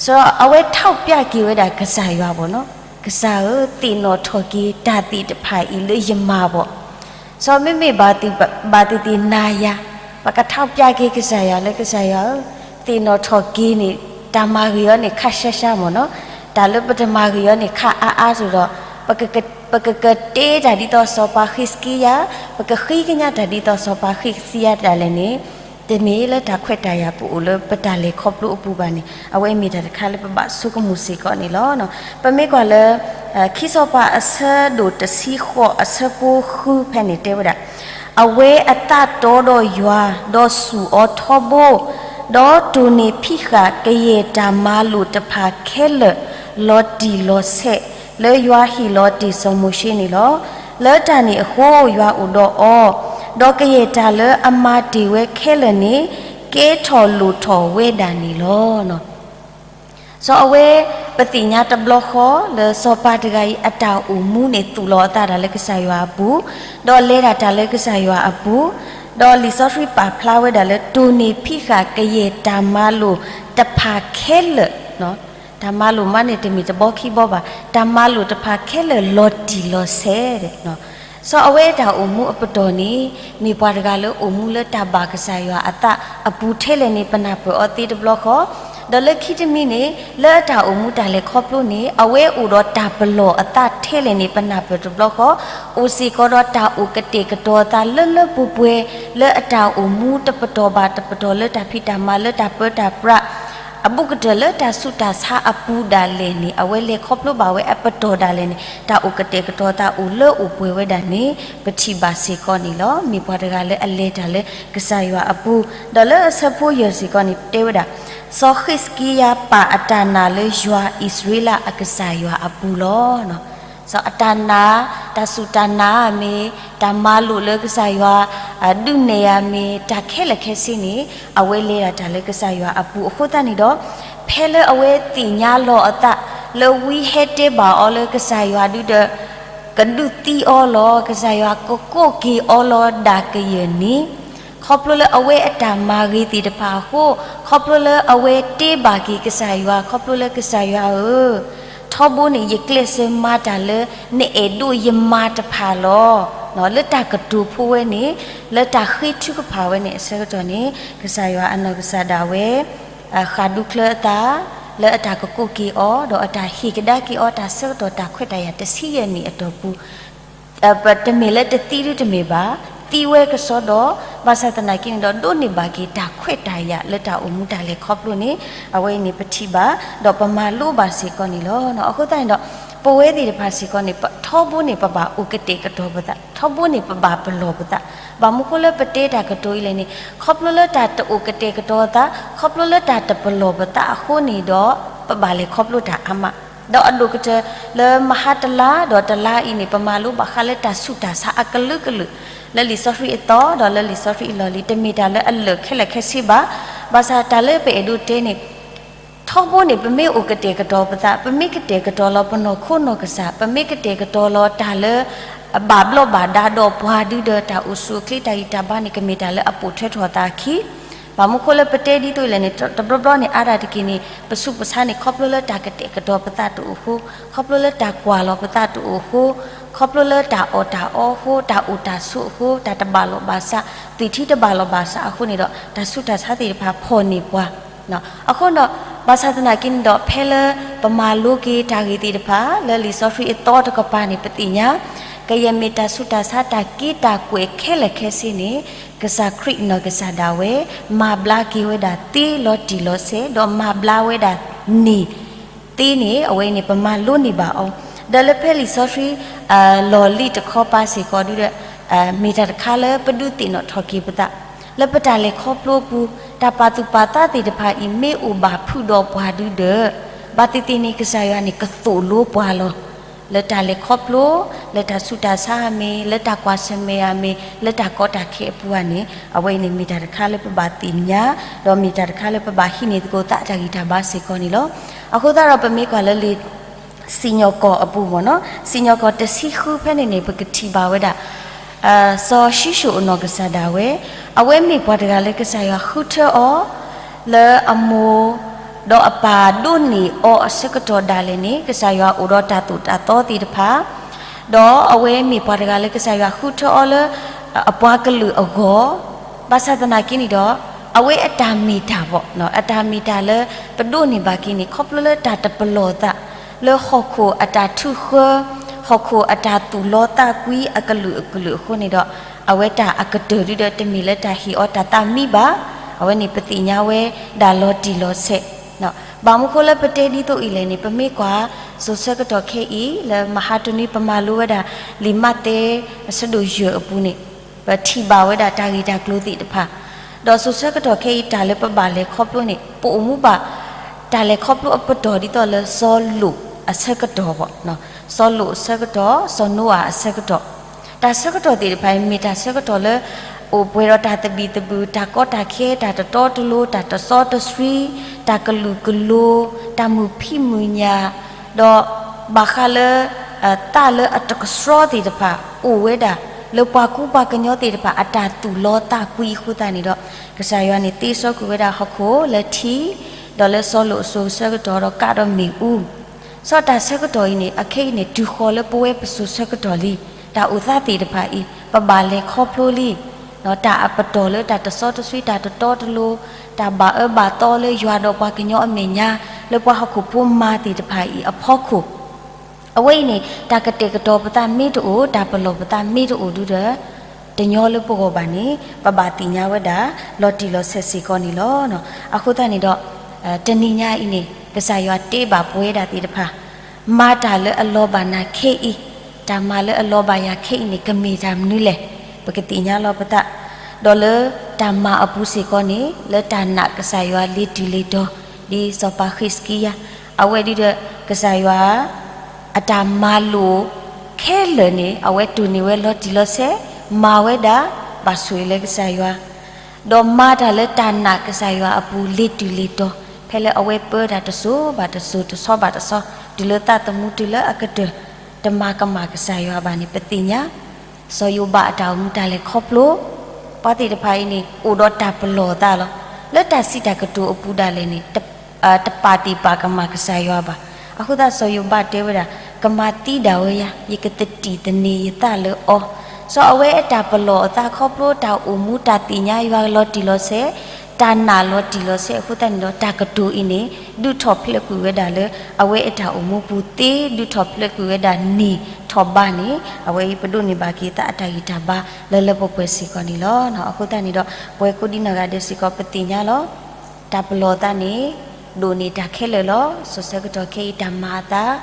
စီၤအဝဲထီၣ်ပျၢ်က့ၤဝဲဒၣ်ကစၢ်ယွၤဘၣ်နီၤ, ကစၢ်ဧၢ, သ့ၣ်နီၣ်ထီၣ်က့ၤတၢ်သ့ၣ်တဖၣ်အံၤလၢယမၤဘၣ်. စီၤမ့မ့ၢ်ဘၣ်သ့ၣ်သ့ၣ်နၤယၤ, ပကထီၣ်ပျၢ်က့ၤကစၢ်ယွၤလၢကစၢ်ယွၤဧၢ, သ့ၣ်နီၣ်ထီၣ်က့ၤန့ၣ် တၢ်မၤဂ့ၤအီၤန့ၣ်ခါရှါရှါမ့ၢ်နီၤ, တၢ်လၢပတမၤဂ့ၤအီၤန့ၣ်ခါအါအါစိၤဒီး, ပကကတဲတၢ်ဒ်သိးစီၤပၤဃံးစကံယၤ, ပကဃ့ကညးတၢ်ဒ်သိးစီၤပၤဃံးစကံယၤဒၣ်လဲာ်န့ၣ်, တမ့ၢ်လၢတၢ်ခွဲးတၢ်ယာ်ပအိၣ်လၢပတၢ်လဲၤခီဖျိအပူၤဘၣ်န့ၣ် အဝဲမ့ၢ်တၢ်တခါလၢပဘၣ်ဆိကမိၣ်စ့ၢ်ကီးန့ၣ်လီၤ. ပမ့ၢ်ကွၢ်လၢ ခံစီၤပၤအဆၢဒိၣ်တဆံဃိးအဆၢဖိဃုဖဲန့ၣ်တဲဝဲဒၣ်, အဝဲအသးတီဒီးယွၤ, ဒီးစူၢ်အီၤထီဘိ, ဒီးတိၢ်န့ၢ်ဖံးဃာ်ကယဲၢ်တၢ်မၤလိာ်တဖၣ်ခဲလၢာ် လီၤတံၢ်လီၤဆဲး, လၢယွၤဟ့ၣ်လီၤတ့ၢ်စီၤမိၤၡ့န့ၣ်လီၤ. လၢတၢ်န့ၣ်အဃိ ယွၤအိၣ်ဒီးအီၤ, ဒီးကယဲၢ်တၢ်လၢအမၤတ့ၢ်ဝဲခဲလၢာ်န့ၣ် ကဲထီၣ်လိၣ်ထီၣ်ဝဲဒၣ်န့ၣ်လီၤ. စီၤအဝဲ ပသ့ၣ်ညါတဘျီဃီ လၢစီၤပၤတဂၤအံၤ အတၢ်အိၣ်မူန့ၣ် သူၣ်လီၤအသးဒၣ်လၢကစၢ်ယွၤအပူၤ, ဒီးလဲၤဒၣ်တၢ်လၢကစၢ်ယွၤအပူၤ, ဒီးလံာ်စီဆှံပာ်ဖျါဝဲဒၣ်လၢ တိၢ်န့ၢ်ဖံးဃာ်ကယဲၢ်တၢ်မၤလိာ်တဖၣ်ခဲလၢာ်, တၢ်မၤလိာ်မးန့ၣ် တမ့ၢ်တဘီခံဘီဘၣ်, တၢ်မၤလိာ်တဖၣ်ခဲလၢာ်လီၤတံၢ်လီၤဆဲးဒဲး စီၤအဝဲအတၢ်အိၣ်မူအပတီၢ်န့ၣ် မ့ၢ်ပှၤတဂၤလၢအိၣ်မူလၢတၢ်ဘၣ်ကစၢ်ယွၤအသးအပူၤထဲလဲၣ်န့ၣ် ပနၢ်ပၢၢ်အီၤသ့တဘျီဃီ, ဒီးလၢခံတမံၤန့ၣ် လၢအတၢ်အိၣ်မူတၢ်လဲၤခီဖျိန့ၣ် အဝဲအိၣ်ဒီးတၢ်ပလီၢ်အသးထဲလဲၣ်န့ၣ် ပနၢ်ပၢၢ်တဘျီဃီ, အိၣ်စ့ၢ်ကီးဒီးတၢ်အိၣ်ကတဲာ်ကတီၤအသးလၢလၢပှဲၤပှဲၤ လၢအတၢ်အိၣ်မူတပတီၢ်ဘၣ်တပတီၢ် လၢတၢ်ဖံးတၢ်မၤလၢတၢ်ပၢတၢ်ပြး အဘူးကတၢၢ်လၢတၢ်ဆူးတၢ်ဆါအပူၤဒၣ်လဲာ်န့ၣ် အဝဲလဲၤခီဖျိဘၣ်ဝဲအပတီၢ်ဒၣ်လဲာ်န့ၣ် တၢ်အိၣ်ကတဲာ်ကတီၤသးအိၣ်လၢအိၣ်ပှဲၤဝဲဒၣ်န့ၣ် ပထံၣ်ဘၣ်စ့ၢ်ကီးန့ၣ်လီၤ. မ့ၢ်ပှၤတဂၤလၢအလဲၤတၢ်လၢကစၢ်ယွၤအပူၤ, ဒီးလၢအဆၢဖိယဲၢ်စ့ၢ်ကီးန့ၣ် တဲဝဲဒၣ်, စီၤဃံးစကံယၤပာ်အတၢ်နာ်လၢယွၤအံၣ်စရ့လးအကစၢ်ယွၤအပူၤလီၤ. စီၤ စီၤအတၢ်နာ်, တၢ်စူၢ်တၢ်နာ်မ့ၢ်, တၢ်မၤလိာ်လၢကစၢ်ယွၤ ဒုးနဲၣ်ယၤမ့ၢ်, တၢ်ခဲလၢာ်ခဲဆ့န့ၣ် အဝဲလဲၤဒၣ်တၢ်လၢကစၢ်ယွၤအပူၤအဃိသတးန့ၣ်ဒီး, ဖဲလၢအဝဲသ့ၣ်ညါလီၤအသး လၢဝံဟဲတဲဘၣ်အီၤလၢကစၢ်ယွၤဒုဒီး ကဒုးသံအီၤလီၤ, ကစၢ်ယွၤကကိးက့ၤအီၤလီၤဒၣ်ကယၢၢ်န့ၣ်, ခီဖျိလၢအဝဲအတၢ်မၤဂ့ၤသ့ၣ်တဖၣ်အဃိ, ခီဖျိလၢအဝဲတဲဘၣ်က့ၤကစၢ်ယွၤ, ခီဖျိလၢကစၢ်ယွၤဧၢ, ထီဘိန့ၣ် ယကျဲးစၢးမၤတၢ်လၢ နအဲၣ်ဒိးယမၤတဖၣ်လီၤ. လၢတၢ်ကတိၤဖိဝဲန့ၣ်, လၢတၢ်ဃ့ထုကဖၣ်ဝဲန့ၣ်အဆၢကတီၢ်န့ၣ်, ကစၢ်ယွၤအနီၢ်ကစၢ်ဒၣ်ဝဲ ဃၣ်ဒူချၢအသး လၢအတၢ်ကကိးက့ၤအီၤ, ဒီးအတၢ်ဟ့ၣ်ကဒါက့ၤအီၤ တၢ်ဆၢကတီၢ်တၢ်ခွဲးတၢ်ယာ်တဆံယဲၢ်နံၣ်အတီၢ်ပူၤ, တမ့ၢ်လၢတသံဒုတမ့ၢ်ဘၣ်, သံဝဲကစီဒီ, ဘၣ်ဆၣ်သနာ်က့န့ၣ်ဒီး ဒိးန့ၢ်ဘၣ်က့ၤတၢ်ခွဲးတၢ်ယာ်လၢတၢ်အိၣ်မူတၢ်လဲၤခီဖျိန့ၣ်, အဝဲအံၤန့ၣ်ပထံၣ်ဘၣ်, ဒီးပမၤလိဘၣ်စ့ၢ်ကီးန့ၣ်လီၤ. အဃိသတးန့ၣ်ဒီး, ပဝဲသ့ၣ်တဖၣ်စ့ၢ်ကီးန့ၣ် ထီဘိန့ၣ်ပဘၣ်အိၣ်ကတဲာ်ကတီၤပသး, ထီဘိန့ၣ်ပဘၣ်ပလီၢ်ပသး, ဘၣ်မနုၤဃိလၢပတဲတၢ်ကတိၤအံၤလဲၣ်န့ၣ်, ခီဖျိလၢတၢ်တအိၣ်ကတဲာ်ကတီၤသး, ခီဖျိလၢတၢ်တပလီၢ်ပသးအဃိန့ၣ်ဒီး, ပဘၣ်လဲၤခီဖျိတၢ်အါမး, ဒီးအဒိၣ်ကတၢၢ်လၢမဟါတလါဒီးတလါအံၤန့ၣ် ပမၤလိဘၣ်ဃးလၢတၢ်ဆူးတၢ်ဆါအကလုာ်ကလုာ်, လၢလံာ်စီဆှံအသီ ဒီးလၢလံာ်စီဆှံအလီၢ်လံၤ, တမ့ၢ်တၢ်လၢအလၢာ်ခဲလၢာ်ခဲဆ့ဘၣ်, ဘၣ်ဆၣ်တၢ်လၢပအဲၣ်ဒိးတဲန့ၣ် ထီဘိန့ၣ် ပမ့ၢ်အိၣ်ကတဲာ်ကတီၤပသး, ပမ့ၢ်ကတဲာ်ကတီၤလီၤပနီၢ်ခိနီၢ်ကစၢ်, ပမ့ၢ်ကတဲာ်ကတီၤလီၤတၢ်လၢ ဘၣ်ဘျီးဘၣ်ဒါဒီးပှၤဒုဒီး တၢ်အိၣ်ဆူၣ်အိၣ်ချ့တၢ်ဂံၢ်တၢ်ဘါန့ၣ် ကမ့ၢ်တၢ်လၢအပိာ်ထွဲထီၣ်အသးအခံ, ဘၣ်မနုၤဃိလၢပတဲဒ်သိးအံၤလဲၣ်န့ၣ်, တဘျီဘျီန့ၣ် အါတက့ၢ်န့ၣ် ပဆူးပဆါန့ၣ် ခီဖျိလၢတၢ်ကတဲာ်ကတီၤပသးတအိၣ်အဃိ, ခီဖျိလၢတၢ်ကွၢ်လီၤပသးတအိၣ်အဃိ, ခီဖျိလၢတၢ်အီၣ်တၢ်အီအဃိ, တၢ်အိၣ်တၢ်ဆိးအဃိ, တၢ်တဘၣ်လီၢ်ဘၣ်စး, သွံၣ်ထံတဘၣ်လီၢ်ဘၣ်စးအဃိန့ၣ်ဒီး တၢ်ဆူးတၢ်ဆါသ့ၣ်တဖၣ်ဖီၣ်န့ၢ်ပှၤ အဃိဒီး, ဘၣ်ဆၣ်သနာ်က့န့ၣ်ဒီး ဖဲလၢပမၤလိက့ၤတၢ်ဂ့ၢ်သ့ၣ်တဖၣ် လၢလံာ်စီဆှံအသီတကပၤန့ၣ် ပသ့ၣ်ညါ, ကယဲၢ်မ့ၢ်တၢ်ဆူးတၢ်ဆါတၢ်က့တၢ်ကွဲးခဲလၢာ်ခဲဆ့န့ၣ်, ကစၢ်ခရံာ်နီၢ်ကစၢ်ဒၣ်ဝဲ မၤဘျါက့ၤဝဲဒၣ်သ့လီၤတံၢ်လီၤဆဲး ဒီးမၤဘျါဝဲဒၣ်န့ၢ် သ့န့ၣ် အဝဲန့ၣ် ပမၤလိန့ၢ်ဘၣ်အီၤ, ဒီးလၢဖဲလံာ်စီဆှံ လီၢ်လံၤတခီပၤစ့ၢ်ကီးဒုဒီး, မ့ၢ်တၢ်တခါလၢပဒုးသ့ၣ်နီၣ်ထီၣ်က့ၤပသး, လၢပတၢ်လဲၤခီဖျိအပူၤ, တၢ်ပာ်သူၣ်ပာ်သးသ့ၣ်တဖၣ်အံၤ မ့ၢ်အိၣ်ဘၣ်ဖုးဒီးပှၤဒုဒီး, ဘၣ်သ့ၣ်သ့ၣ်န့ၣ် ကစၢ်ယွၤန့ၣ် ကသိၣ်လိပှၤလီၤ. လၢတၢ်လဲၤခီဖျိ, လၢတၢ်ဆူးတၢ်ဆါဧါမ့ၢ်, လၢတၢ်ကွၢ်ဆၢၣ်မဲာ်ဧါမ့ၢ်, လၢတၢ်ကီတၢ်ခဲအပူၤဧါန့ၣ်, အဝဲအံၤန့ၣ် မ့ၢ်တၢ်တခါလၢပဘၣ်သ့ၣ်ညါ, ဒီးမ့ၢ်တၢ်တခါလၢပဘၣ်ဟံးန့ၢ်သကိးသးတၢ်ဂံၢ်တၢ်ဘါစ့ၢ်ကီးန့ၣ်လီၤ. အဃိသတးဒီးပမ့ၢ်ကွၢ်လၢလံာ် စံၣ်ညီၣ်ကွီၢ်အပူၤမ့ၢ်နီၤ, စံၣ်ညီၣ်ကွီၢ်တဆံဃုဖဲန့ၣ်န့ၣ် ပကထံၣ်ဘၣ်ဝဲဒၣ် စီၤၡံၣ်စိၣ်အနီၢ်ကစၢ်ဒၣ်ဝဲ, အဝဲမ့ၢ်ပှၤတဂၤလၢကစၢ်ယွၤဃုထၢအီၤ လၢအမိၢ် ဒီးအပၢ်ဒိးန့ၢ်အီၤအဆၢကတီၢ်ဒၣ်လဲာ်န့ၣ် ကစၢ်ယွၤအိၣ်ဒီးတၢ်သိၣ်တၢ်သီသ့ၣ်တဖၣ်, ဒီးအဝဲမ့ၢ်ပှၤတဂၤလၢကစၢ်ယွၤဃုထၢအီၤလၢ အပှၤကလုာ်အဂီၢ်, ဘၣ်ဆၣ်သနာ်က့န့ၣ်ဒီး အဝဲအတၢ်မ့ၢ်တၢ်ဘၣ်, အတၢ်မ့ၢ်တၢ်လၢပဒိးန့ၢ်ဘၣ်က့ၤန့ၣ် ခီဖျိလၢတၢ်တပလီၢ်သး လၢဟီၣ်ခိၣ်အတၢ်ထုးဃၢ, ဟီၣ်ခိၣ်အတၢ်သူၣ်လီသးကွံအကလုာ်အကလုာ်အဃိန့ၣ်ဒီး အဝဲတၢ်အကတၢၢ်ဒုဒီး တမ့ၢ်လၢတၢ်ဟ့ၣ်အီၤတၢ်သးမံဘၣ်, အဝဲန့ၣ်ပသ့ၣ်ညါဝဲဒၣ်လီၤတံၢ်လီၤဆဲး. ဘၣ်မနုၤဃိလၢပတဲဒ်သိးအံၤလဲၣ်န့ၣ် ပမ့ၢ်ကွၢ် စိၤဆၢကတီၢ်ခဲအံၤ လၢမဟါတနွံပမၤလိဝဲဒၣ် လံာ်မးသဲ အဆၢဒိၣ်ယဲၢ်အပူၤန့ၣ် ပထံၣ်ဘၣ်ဝဲဒၣ်တၢ်ဂ့ၢ်တၢ်ကျိၤသ့ၣ်တဖၣ်, ဒီးစိၤဆၢကတီၢ်ခဲအံၤ တၢ်လၢပဘၣ်လဲၤခီဖျိန့ၣ် ပအိၣ်မူဘၣ် တၢ်လဲၤခီဖျိအပတီၢ်ဒ်သိးလၢစီၤလိာ်အဆၢကတီၢ်ဘၣ်, စီၤလိာ်အဆၢကတီၢ်, စီၤနိအၤအဆၢကတီၢ်, တၢ်ဆၢကတီၢ်သ့ၣ်တဖၣ်အံၤ မ့ၢ်တၢ်ဆၢကတီၢ်လၢ အိၣ်ပှဲၤဒီးတၢ်သဘံၣ်သဘုၣ်, တၢ်ကီတၢ်ခဲ, တၢ်တတီတလိၤ, တၢ်တစီတဆှံ, တၢ်ကလုာ်ကလိၤ, တၢ်မုာ်ဖံးမုာ်ညၣ်, ဒီးဘၣ်ဃးလၢ သးလၢအတကဆှီသ့ၣ်တဖၣ် အိၣ်ဝဲဒၣ် လၢပှၤကူပှၤကညီသ့ၣ်တဖၣ် အတၢ်သူၣ်လီသးကွံအဃိသတးန့ၣ်ဒီး ကစၢ်ယွၤန့ၣ်သ့စီကွံာ်ဝဲဒၣ်ဟီၣ်ခိၣ်လၢထံ, ဒီးလၢစီၤလိာ်အစိၤဆၢကတီၢ်ဒီးကးဒီးမ့ၣ်အူ, စီၤတၢ်ဆၢကတီၢ်အံၤန့ၣ် အခဲအံၤန့ၣ် တုၤဃီၤလၢပဝဲပစိၤဆၢကတီၢ်လံ, တၢ်အိၣ်သးသ့ၣ်တဖၣ်အံၤ ပဘၣ်လဲၤခီဖျိလံ, တၢ်အပတီၢ်လၢတၢ်တစီတဆှံ တၢ်တတီတလိၤ, တၢ်ဘၣ်အၢဘၣ်သီလၢယွၤဒီးပှၤကညီအမဲာ်ညါ, လၢပှၤဟီၣ်ခိၣ်ဖိမၤသ့ၣ်တဖၣ်အံၤအဖီခိၣ်, အဝဲအံၤန့ၣ် တၢ်ကတဲာ်ကတီၤပသးမ့ၢ်တအိၣ်, တၢ်ပလီၢ်ပသးမ့ၢ်တအိၣ်ဒုဒီး တညီလၢပဂီၢ်ဘၣ်န့ၣ် ပဘၣ်သ့ၣ်ညါဝဲဒၣ် လီၤတံၢ်လီၤဆဲးစ့ၢ်ကီးန့ၣ်လီၤ. အဃိသတးန့ၣ်ဒီး တနံၤညါအံၤန့ၣ် ကစၢ်ယွၤတဲဘၣ်ပဝဲဒၣ်သ့ၣ်တဖၣ် မၤတၢ်လၢအလီၤဘၣ်နၤခဲအံၤ, တၢ်မၤလၢအလီၤဘၣ်ယၤခဲအံၤန့ၣ် ကမ့ၢ်တၢ်မနုၤလဲၣ်, ပကသ့ၣ်ညါလီၤပသး, ဒီးလၢတၢ်မၤအပူၤစ့ၢ်ကီးန့ၣ် လၢတၢ်နာ်ကစၢ်ယွၤလ့ၤတုၤလ့ၤတီၤ, ဒ်စီၤပၤဃံးစကံယၤ, အဝဲဒုဒီး ကစၢ်ယွၤ အတၢ်မၤလိာ်ခဲလၢာ်န့ၣ် အဝဲတိၢ်န့ၢ်ဝဲလီၤတံၢ်လီၤဆဲး, မၤဝဲဒၣ် ဘၣ်ဆိၣ်ဂ့ၤလၢကစၢ်ယွၤ, ဒီးမၤတၢ်လၢတၢ်နာ်ကစၢ်ယွၤအပူၤလ့ၤတုၤလ့ၤတီၤ, ဖဲလၢအဝဲပၢတၢ်တစိၤဘၣ်တစိၤ တဆီဘၣ်တဆီ တုၤလၢသးသမူတုၤလၢအကတၢၢ် တမၤကမၣ်ကစၢ်ယွၤဘၣ်န့ၣ် ပသ့ၣ်ညါ စီၤယိၤဘးအတၢ်အိၣ်မူတၢ်လဲၤခီဖျိ ပှၤသ့ၣ်တဖၣ်အံၤန့ၣ် အိၣ်ဒီးတၢ်ပလီၢ်အသးလီၤ. လၢတၢ်စံးတၢ်ကတိၤအပူၤဒၣ်လဲာ်န့ၣ် တ တပာ်တ့ၢ်ပာ်ကမၣ်ကစၢ်ယွၤဘၣ်. အဃိသတးစီၤယိၤဘးတဲဝဲဒၣ်, ကမၤသံဒၣ်ဝဲယၤ, ယကသတံၢ်သန့ၤယသးလၢအီၤ. စီၤအဝဲအတၢ်ပလီၢ်အသးခီဖျိတၢ်အိၣ်မူတၢ်သ့ၣ်ညါယွၤလီၤတံၢ်လီၤဆဲး, တၢ်နာ်လီၤတံၢ်လီၤဆဲးအဃိသတးန့ၣ်ဒီး တၢ်ကတိၤအံၤန့ၣ် ဒုးထီၣ်ဖျဲးကွံာ်ဝဲဒၣ်လၢ အဝဲအတၢ်အိၣ်မူပူၤသ့, ဒုးထီၣ်ဖျဲးကွံာ်ဝဲဒၣ်န့ၢ်ထီၣ်ဘါန့ၣ် အဝဲအံၤပဒိးန့ၢ်ဘၣ်က့ၤသးအတၢ်ဂံၢ်တၢ်ဘါလၢလၢပှဲၤပှဲၤစ့ၢ်ကီးန့ၣ်လီၤ. အဃိသတးန့ၣ်ဒီး ပဝဲကိးဒံနီၢ်ဂၤဒဲးစ့ၢ်ကီး ပသ့ၣ်ညါလီၤ. တၢ်ပလီၢ်သးန့ၣ် ဒိၣ်န့ၢ်တၢ်ခဲလၢာ်လီၤ. စိၤဆၢကတီၢ်ခဲအံၤတၢ်မၤအသး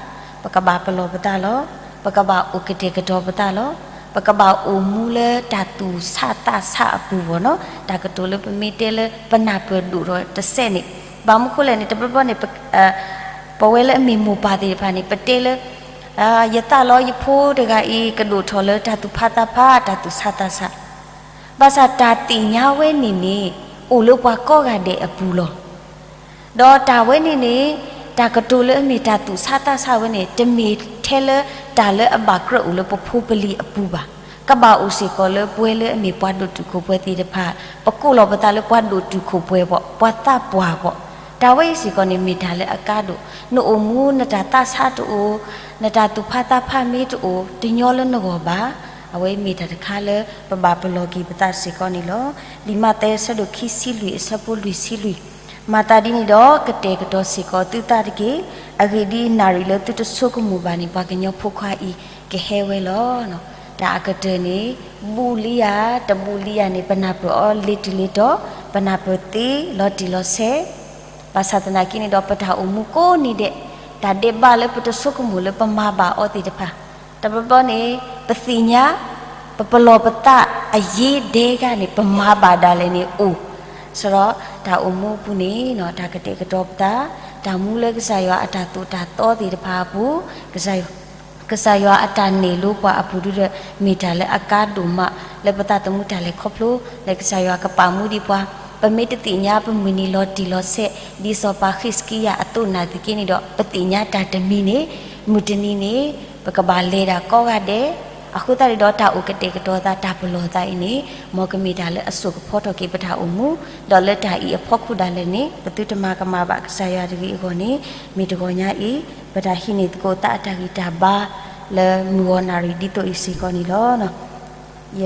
ပကဘၣ်ပလီၢ်ပသးလီၤ. ပကဘၣ်အိၣ်ကတဲာ်ကတီၤပသးလီၤ. ပကဘၣ်အိၣ်မူလၢတၢ်သူၣ်ဆးသးဆးအပူၤဘၣ်နီၤ. တၢ်ကတိၤလၢပမ့ၢ်တဲလၢပနၢ်ပၢၢ်ဒိၣ်ထီၣ်တစဲးန့ၣ်, ဘၣ်မနုၤဃိလဲၣ်န့ၣ် တဘျီဘျီန့ၣ် ပဝဲလၢအမ့ၢ်မိၢ်ပၢ်သ့ၣ်တဖၣ်န့ၣ် ပတဲလၢ ယသးလီၤယဖိတဂၤအံၤ ကဒိၣ်ထီၣ်လၢတၢ်သူၣ်ဖးသးဖး တၢ်သူၣ်ဆးသးဆး ဘၣ်ဆၣ်တၢ်သ့ၣ်ညါဝဲန့ၣ်န့ၣ် အိၣ်လၢပှၤကိးဂၤဒဲးအပူၤလီၤ. ဒီးတၢ်ဝဲန့ၣ်န့ၣ် တၢ်ကတိၤလၢအမ့ၢ်တၢ်သူၣ်ဆးသးဆးဝဲန့ၣ် တမ့ၢ်ထဲလၢတၢ်လၢအဘၣ်ကြၢးအိၣ်လၢပဖိပလံၤအပူၤဘၣ်. ကဘၣ်အိၣ်စ့ၢ်ကီးလၢပဝဲလၢအမ့ၢ်ပှၤဒိၣ်တုာ်ခိၣ်ပှဲၤသ့ၣ်တဖၣ် ပကိးလီၤပသးလၢပှၤဒိၣ်တုာ်ခိၣ်ပှဲၤဘၣ်, ပှၤသးပှၢ်ဘၣ်. တၢ်ဝဲအံၤစ့ၢ်ကီးန့ၣ် မ့ၢ်တၢ်လၢအကါဒိၣ်, နအိၣ်မူနတၢ်သးဆးတအိၣ်, နတၢ်သူၣ်ဖးသးဖးမ့ၢ်တအိၣ် တညီလၢနဂီၢ်ဘၣ်. အဝဲမ့ၢ်တၢ်တခါလၢပဘၣ်ပလီၢ်က့ၤပသးစ့ၢ်ကီးန့ၣ်လီၤ. လံာ်မးသဲအဆၢဒိၣ်ခံဆံလွံၢ်အဆၢဖိလွံၢ်ဆံလွံၢ်, မၤသးဒ်န့ၣ်ဒီး ကတဲာ်ကတီၤစ့ၢ်ကီးသုသးတက့ၢ်. အဂ့ၢ်ဒ်အံၤနၣ်ရံၣ်လၢသုတဆိကမိၣ်ဘၣ်န့ၣ် ပှၤကညီဖိခွါအံၤကဟဲဝဲလီၤ. တၢ်အကတၢၢ်န့ၣ် ဘူးလံဧါ, တဘူးလံဧါန့ၣ် ပနၢ်ပၢၢ်အီၤလ့ၤတုၤလ့ၤတီၤ, ပနၢ်ပၢၢ်သ့လီၤတံၢ်လီၤဆဲး ဘၣ်ဆၣ်သနာ်က့န့ၣ်ဒီး ပတၢ်အိၣ်မူကိးနံၤဒဲး တၢ်ဒဲးဘးလၢပတဆိကမိၣ်လၢပမၤဘၣ်အီၤသ့ၣ်တဖၣ် တဘျီဘျီန့ၣ် ပသ့ၣ်ညါ ပပလီၢ်ပသးအယ့ဒဲဂၤန့ၣ် ပမၤဘၣ်ဒၣ်လဲာ်န့ၣ်အိၣ်. စရီတၢ်အိၣ်မူအပူၤန့ၣ် တၢ်ကတဲာ်ကတီၤပသး တၢ်မူလၢကစၢ်ယွၤအတၢ်သိၣ်တၢ်သီသ့ၣ်တဖၣ်အပူၤ ကစၢ်ယွၤအတၢ်နဲၣ်လိပှၤအပူၤဒုဒီး မ့ၢ်တၢ်လၢအကါဒိၣ်မး လၢပသးသမူတၢ်လဲၤခီဖျိ လၢကစၢ်ယွၤကပာ်မူဒံးပှၤ ပမ့ၢ်တသ့ၣ်ညါပမုၢ်နံၤလီၤတံၢ်လီၤဆဲး ဒ်စီၤပၤဃံးစကံယၤအသိးနာ်သက့န့ၣ်ဒီး ပသ့ၣ်ညါတၢ်တမံၤန့ၣ် မုၢ်တနံၤန့ၣ် ပကဘၣ်လဲၤဒၣ်ကိးဂၤဒဲး အဃိသတးဒီး တၢ်အိၣ်ကတဲာ်ကတီၤသး တၢ်ပလီၢ်သးအံၤန့ၣ် မ်ကမ့ၢ်တၢ်လၢအစိာ်ကဖီထီၣ်က့ၤပတၢ်အိၣ်မူ ဒီးလၢတၢ်အံၤအဖီခိၣ်ဒၣ်လဲာ်န့ၣ် ပသုတမၤကမၣ်ဘၣ်ကစၢ်ယွၤတဂ့ၤအဂီၢ်န့ၣ် မ့ၢ်တဂီၤညါအံၤ ပတၢ်ဟံးန့ၢ်သကိးသးအတၢ်ဂံၢ်တၢ်ဘါ လၢမုၢ်ဂီၤနၣ်ရံၣ်ဒ်သိးအံၤစ့ၢ်ကီးန့ၣ်လီၤ. ယ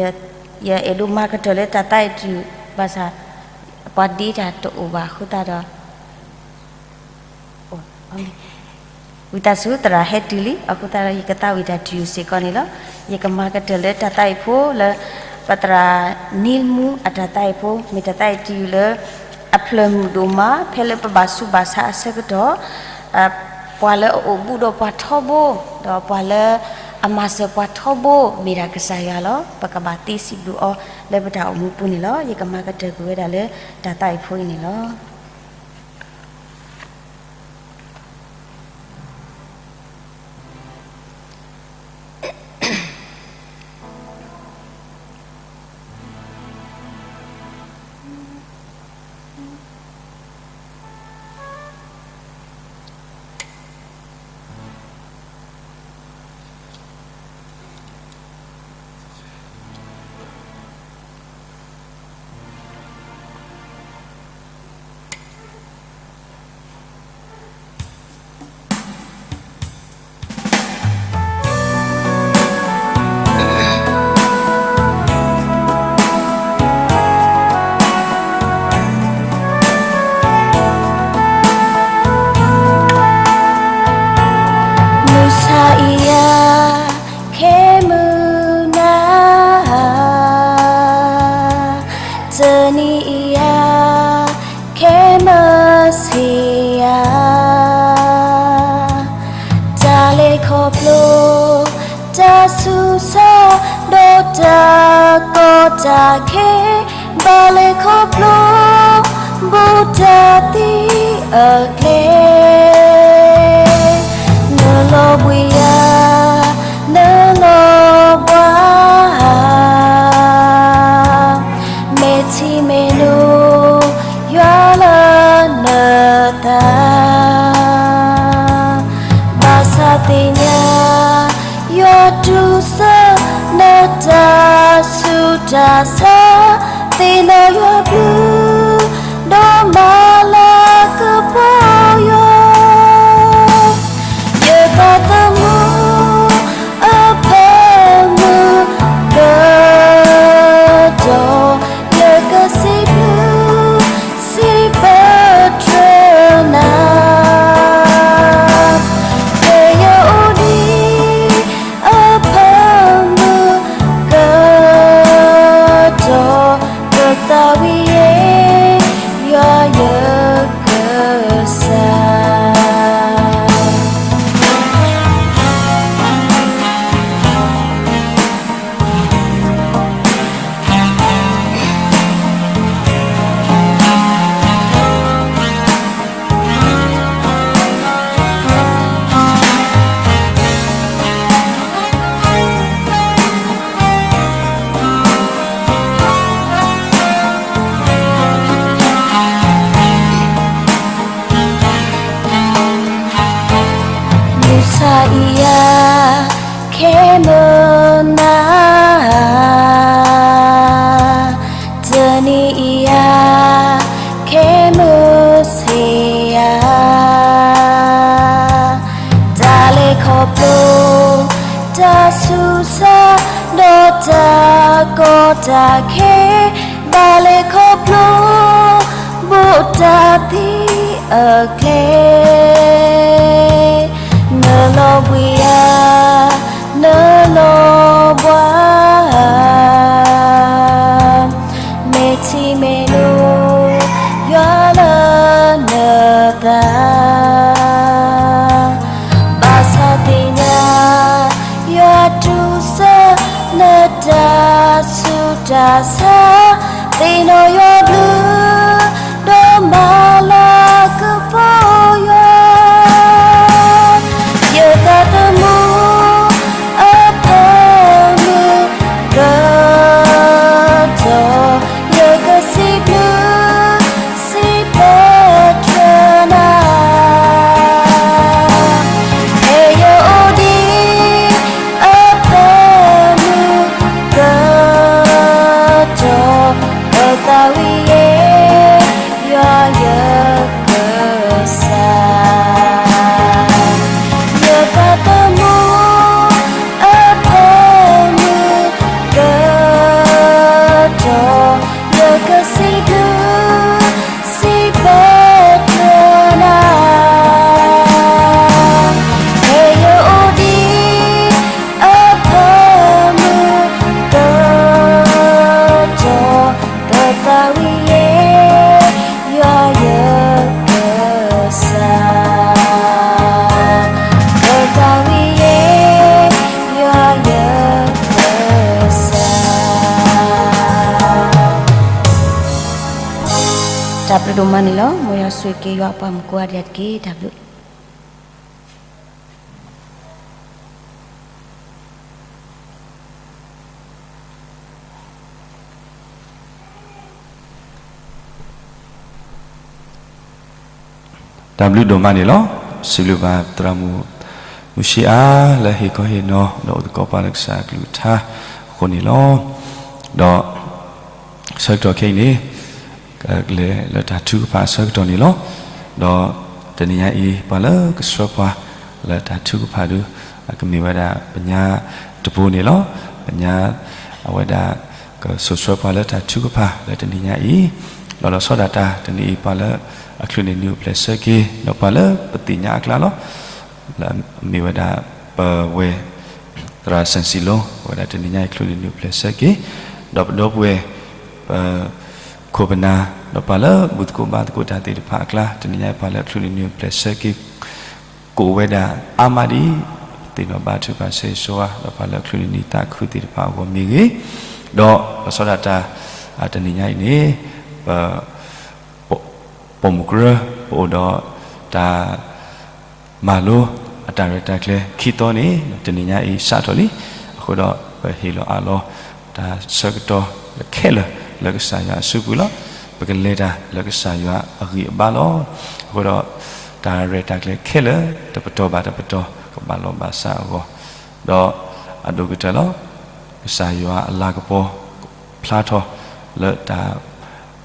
ယအဲၣ်ဒိးမၤကတၢၢ်လၢတၢ်သးအံၤတယုၢ် ဘၣ်ဆၣ် ပှၤဒ့တၢ်တအိၣ်ဘၣ်အဃိသတးဒီး ဝံသးစူၤသရၣ်ဟဲတုၤလံ အဃိသတးဒီး ယကသးဝံၣ်တၢ်တယုၢ်စ့ၢ်ကီးန့ၣ်လီၤ. ယကမၤကတၢၢ်လၢတၢ်သးအံၤဖိလၢ ပသရၣ်နံမူအတၢ်သးအံၤဖိ မ့ၢ်တၢ်သးအံၤတယုၢ်လၢ အဖျၢၣ်မုၢ်ဒိၣ်မး ဖဲလၢပဘၣ်ဆူးဘၣ်ဆါအဆၢကတီၢ် ပှၤလၢအအိၣ်ဘူးဒီးပှၤထီဘိ ဒီးပှၤလၢအမၤစၢၤပှၤထီဘိ မ့ၢ်ဒၣ်ကစၢ်ယွၤလီၤ. ပကဘၣ်သ့စံးဘျုးအီၤလၢပတၢ်အိၣ်မူပူၤန့ၣ်လီၤ. ယကမၤကတၢၢ်ကွံာ်ဝဲဒၣ်လၢတၢ်သးအံၤဖိအံၤန့ၣ်လီၤ. မုၢ်ဆါအံၤယၤ ခဲမုၢ်နၤ တနံၤအံၤယၤ ခဲမုၢ်ဆ့ၣ်ယၤ တၢ်လဲၤခီဖျိ တၢ်ဆူးဆါ ဒီးတၢ်ကီတၢ်ခဲ ဘၣ်လဲၤခီဖျိ ဘူးတၢ်သံအကျဲ နလီၤဘှံးယၤ မုၢ်နၤ တနံၤအံၤဧါ ခဲမုၢ်ဆ့ၣ်ဧါ တၢ်လဲၤခီဖျိ တၢ်ဆူးစၢ် ဒီးတၢ်ကီတၢ်ခဲ ဘၣ်လဲၤခီဖျိ ဘူးတၢ်သံအကျဲ နလီၤဘှံးဧါ နလီၤဘှါ မ့ၢ်ထံမ့ၢ်နိ ယွၤလၢနသး ဘၣ်ဆၣ်သ့ၣ်ညါ ယွၤတူၢ်ဆၢ နတၢ်ဆူးတၢ်ဆါ သ့ၣ်နီၣ်ယွၤဘျုး ဒီးမၤလၤကပီၤယွၤ ယသးသမူ အဖၢမုၢ်ကတီၢ် ယကစံးဘျုး စံးပတြၢၤနၤ ဖဲယအိၣ်ဒံး အဖၢမုၢ်ကတီၢ် ပသးဝံၣ်ယဲ ယွၤယကစၢ် ယသးသမူ အဖၢမုၢ်ကတီၢ် ယကစံးဘျုး စံးပတြၢၤနၤ ဖဲယအိၣ်ဒံး အဖၢမုၢ်ကတီၢ် ပသးဝံၣ်ယဲ ယွၤယကစၢ် ပသးဝံၣ်ယဲ ယွၤယကစၢ် တၢ်ဘျုးဒိၣ်မးန့ၣ်လီၤ. မ်ယွၤဆိၣ်ဂ့ၤက့ၤယွၤအပှၤမုၣ်ကိးဂၤဒဲးတက့ၢ်. တၢ်ဘျုး တၢ်ဘျုးဒိၣ်မးန့ၣ်လီၤ. စံးဘျုးဘၣ်သရၣ်မုၣ် မုၢ်ဆ့အါ လၢဟ့ၣ်ခီဟ့ၣ်နီၤ ဒီးအိၣ်သကိးပှၤလၢကစၢ်အကလုၢ်ကထါအဃိန့ၣ်လီၤ. ဒီး ဆၢကတီၢ်ခဲအံၤန့ၣ် ကလဲၤလၢတၢ်ထုကဖၣ်အဆၢကတီၢ်န့ၣ်လီၤ. ဒီးတနံၤညါအံၤ ပှၤလၢကဆှၢပှၤလၢတၢ်ထုကဖၣ်ဒုး ကမ့ၢ်ဝဲဒၣ်ပညါတပူၤန့ၣ်လီၤ. ပညါ အဝဲဒၣ် ကစိာ်ဆှၢပှၤလၢတၢ်ထုကဖၣ်လၢတနံၤညါအံၤ, ဒီးလီၤဆီဒၣ်တၢ်တနံၤအံၤ ပှၤလၢအချုးန့ၢ်နုာ်အိၣ်ဖျဲၣ်ဆၢက့ၤ ဒီးပှၤလၢပသ့ၣ်ညါအကျါလီၤ. လၢအမ့ၢ်ဝဲဒၣ် ပဝဲၢ် သရၣ်စၣ်စံလိ အဝဲဒၣ်တနံၤညါအံၤချုးန့ၢ်နုာ်အိၣ်ဖျဲၣ်ဆၢက့ၤ, ဒီးပဒီပုၢ်ဝဲၢ် ပ ခိၣ်ပနၢ် ဒီးပှၤလၢဘူၣ်သကိးဘါသကိးတၢ်သ့ၣ်တဖၣ်အကျါ တနံၤညါအံၤပှၤလၢအချုးန့ၢ်နုာ်အိၣ်ဖျဲၣ်ဆၢက့ၤ ကိးဝဲဒၣ်အါမးဒ်အံၤ, သ့ၣ်နီၣ်ဘါထုကဖၣ်ဆၢဂ့ၤဆၢဝါ ဒီးပှၤလၢအချုးန့ၢ်နံၣ်သးခုသ့ၣ်တဖၣ်အဂီၢ်မ့ၢ်ဂ့ၤ, ဒီးလီၤဆီဒၣ်တၢ် တနံၤညါအံၤန့ၣ် ပ ပိာ်မုၣ်ကရၢ ပအိၣ်ဒီးတၢ် မၤလိအတၢ်ရဲၣ်တၢ်ကျဲၤခံသီန့ၣ် တနံၤညါအံၤစးထီၣ်လံ. အဃိဒီးပဟ့ၣ်လီၤအးလီၤ တၢ်ဆၢကတီၢ်ခဲလၢာ်လၢကစၢ်ယွၤအစုပူၤလီၤ. ပကလဲၤတၢ်လၢကစၢ်ယွၤအဂံၢ်အဘါလီၤ. အဃိဒီး တၢ်ရဲၣ်တၢ်ကျဲၤခဲလၢာ် တပတီၢ်ဘၣ်တပတီၢ် ကဘၣ်လီၢ်ဘၣ်စးအဂီၢ်, ဒီးအဒိၣ်ကတၢၢ်လီၤ. ကစၢ်ယွၤအလၤကပီၤ ဖျါထီၣ် လၢတၢ်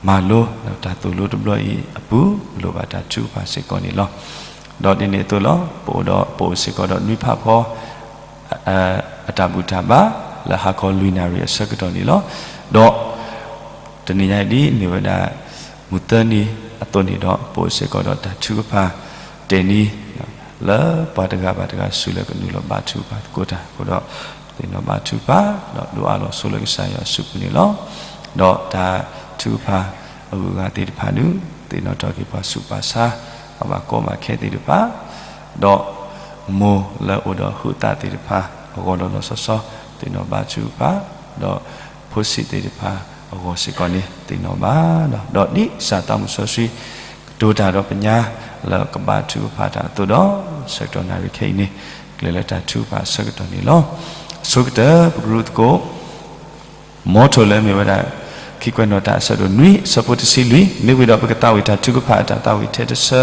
မၤလိ ဒီးတၢ်သိၣ်လိတဘျီအံၤအပူၤ လိၣ်ဘၣ်တၢ်ထုကဖၣ်စ့ၢ်ကီးန့ၣ်လီၤ. ဒီးဒ်န့ၣ်အသိးလီၤ. ပအိၣ်ဒီး ပအိၣ်စ့ၢ်ကီးဒီးနွံဖးဖီ အတၢ်ဘူၣ်တၢ်ဘါ လၢဟါခီလွံၢ်နၣ်ရံၣ်အဆၢကတီၢ်န့ၣ်လီၤ. ဒီး တနံၤညါအံၤဒ်အမ့ၢ်ဝဲဒၣ် မုၢ်သၢနံၤအသိးန့ၣ်ဒီး ပအိၣ်စ့ၢ်ကီးဒီးတၢ်ထုကဖၣ် တနံၤ လၢပှၤတဂၤဘၣ်တဂၤဆူလၢကနုာ်လီၤဘါထုကဖၣ်သကိးတၢ်အဃိဒီး သ့ၣ်နီၣ်ဘါထုကဖၣ် ဒီးဒိးအးလီၤဆိလၢကစၢ်ယွၤအစုပူၤန့ၣ်လီၤ. ဒီးတၢ်ထုကဖၣ်အဂုၤအဂၤသ့ၣ်တဖၣ်ဒုး သ့ၣ်နီၣ်ထီၣ်က့ၤပှၤဆူးပှၤဆါ ပှၤဘၣ်ကီဘၣ်ခဲသ့ၣ်တဖၣ် ဒီးမိၢ်လၢအိၣ်ဒီးဟုးသးသ့ၣ်တဖၣ် အဂီၢ်ဒီးလီၤဆီဆီ သ့ၣ်နီၣ်ဘါထုကဖၣ် ဒီးဖိဆံးသ့ၣ်တဖၣ်အဂီၢ်စ့ၢ်ကီးန့ၣ် သ့ၣ်နီၣ်ဘၣ် ဒီးဒ်ကစၢ်သးမုၢ်စီဆှံ ကတိၤတၢ်ဒီးပညါ လၢကဘါထုကဖၣ်တၢ်အသိးဒီး ဆၢကတီၢ်နၣ်ရံၣ်ခဲအံၤန့ၣ် ကလဲၤလၢတၢ်ထုကဖၣ်အဆၢကတီၢ်န့ၣ်လီၤ. အဆိကတၢၢ် ပကရူၢ်သကိး မ်ထီၣ်လၢအမ့ၢ်ဝဲဒၣ် ခံကွဲးနီၣ်တၢ်အဆၢဒိၣ်နွံ အဆၢဖိတဆံလွံၢ် မ့ၢ်ဝံၤဒီးပကသးဝံၣ်တၢ်ထုကဖၣ်အတၢ်သးဝံၣ်ထဲတဆၢ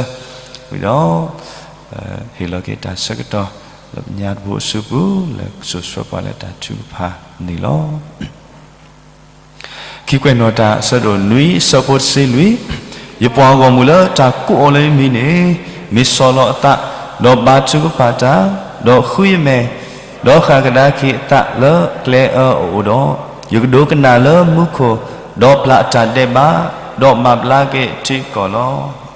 ဝံၤဒီး ဟ့ၣ်လီၤက့ၤတၢ်ဆၢကတီၢ် လၢညါတဘိအစုပူၤ လၢကစိာ်ဆှၢပှၤလၢတၢ်ထုကဖၣ်န့ၣ်လီၤ. ခံကွဲးနီၣ်တၢ် အဆၢဒိၣ်နွံ အဆၢဖိတဆံလွံၢ်, ယပှၤဂီၢ်မုၢ်လၢတၢ်ကိးအီၤလၢယမံၤန့ၣ် မ့ၢ်ဆီၣ်လီၤအသး, ဒီးဘါထုကဖၣ်တၢ်, ဒီးဃုယမဲာ်, ဒီးဃၣ်ကဒါက့ၤအသးလၢကျဲအၢအအိၣ်ဒီး, ယကဒိကနၣ်လၢမူခိၣ်, ဒီးပျၢ်အတၢ်ဒဲးဘး, ဒီးမၤဘျါက့ၤထံကီၢ်လီၤ.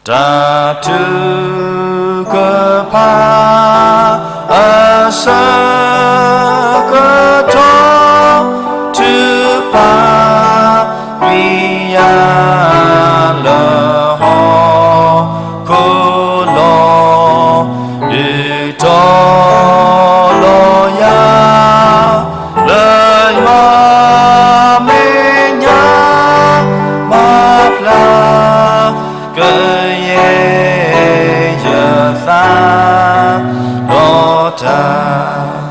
တၢ်ထုကဖၣ်အဆၢကတီၢ် ထုကဖၣ် ကွံာ်ယၤလၢဟီၣ်ခိၣ်လီၤ. ဒုးတီၤလီၤယၤ လၢယွၤမဲာ်ညါ မၤဖျါ ကယဲၢ်ယသးဒီးတၢ်,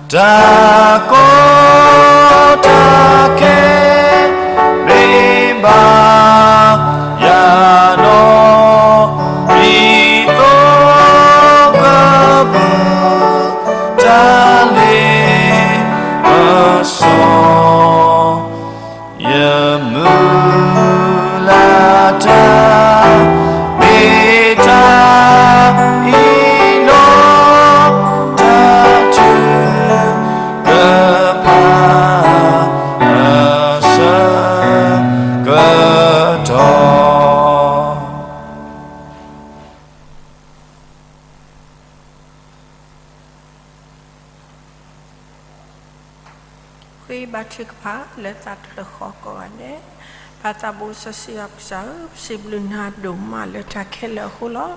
တၢ်ကီတၢ်ခဲ မ့ၢ်ဘၣ်ယၤဒီး ဒ်သိကဘုၣ် တၢ်လ့ပစီ ယမုၢ်လၢ်တၢ် မ့ၢ်တၢ်အံၤလီၤ. တၢ်ထုကဖၣ် အဆၢကတီၢ် ဃ့ဘါထုကဖၣ်လၢသးတဖျၢၣ်ဃီကိးဂၤဒဲး. ပၢ်သးဘိစီဆှံယွၤပကစၢ်ဧၢ, ပစံးဘျုးနၤဒိၣ်မးလၢတၢ်ခဲလၢာ်အဃိလီၤ.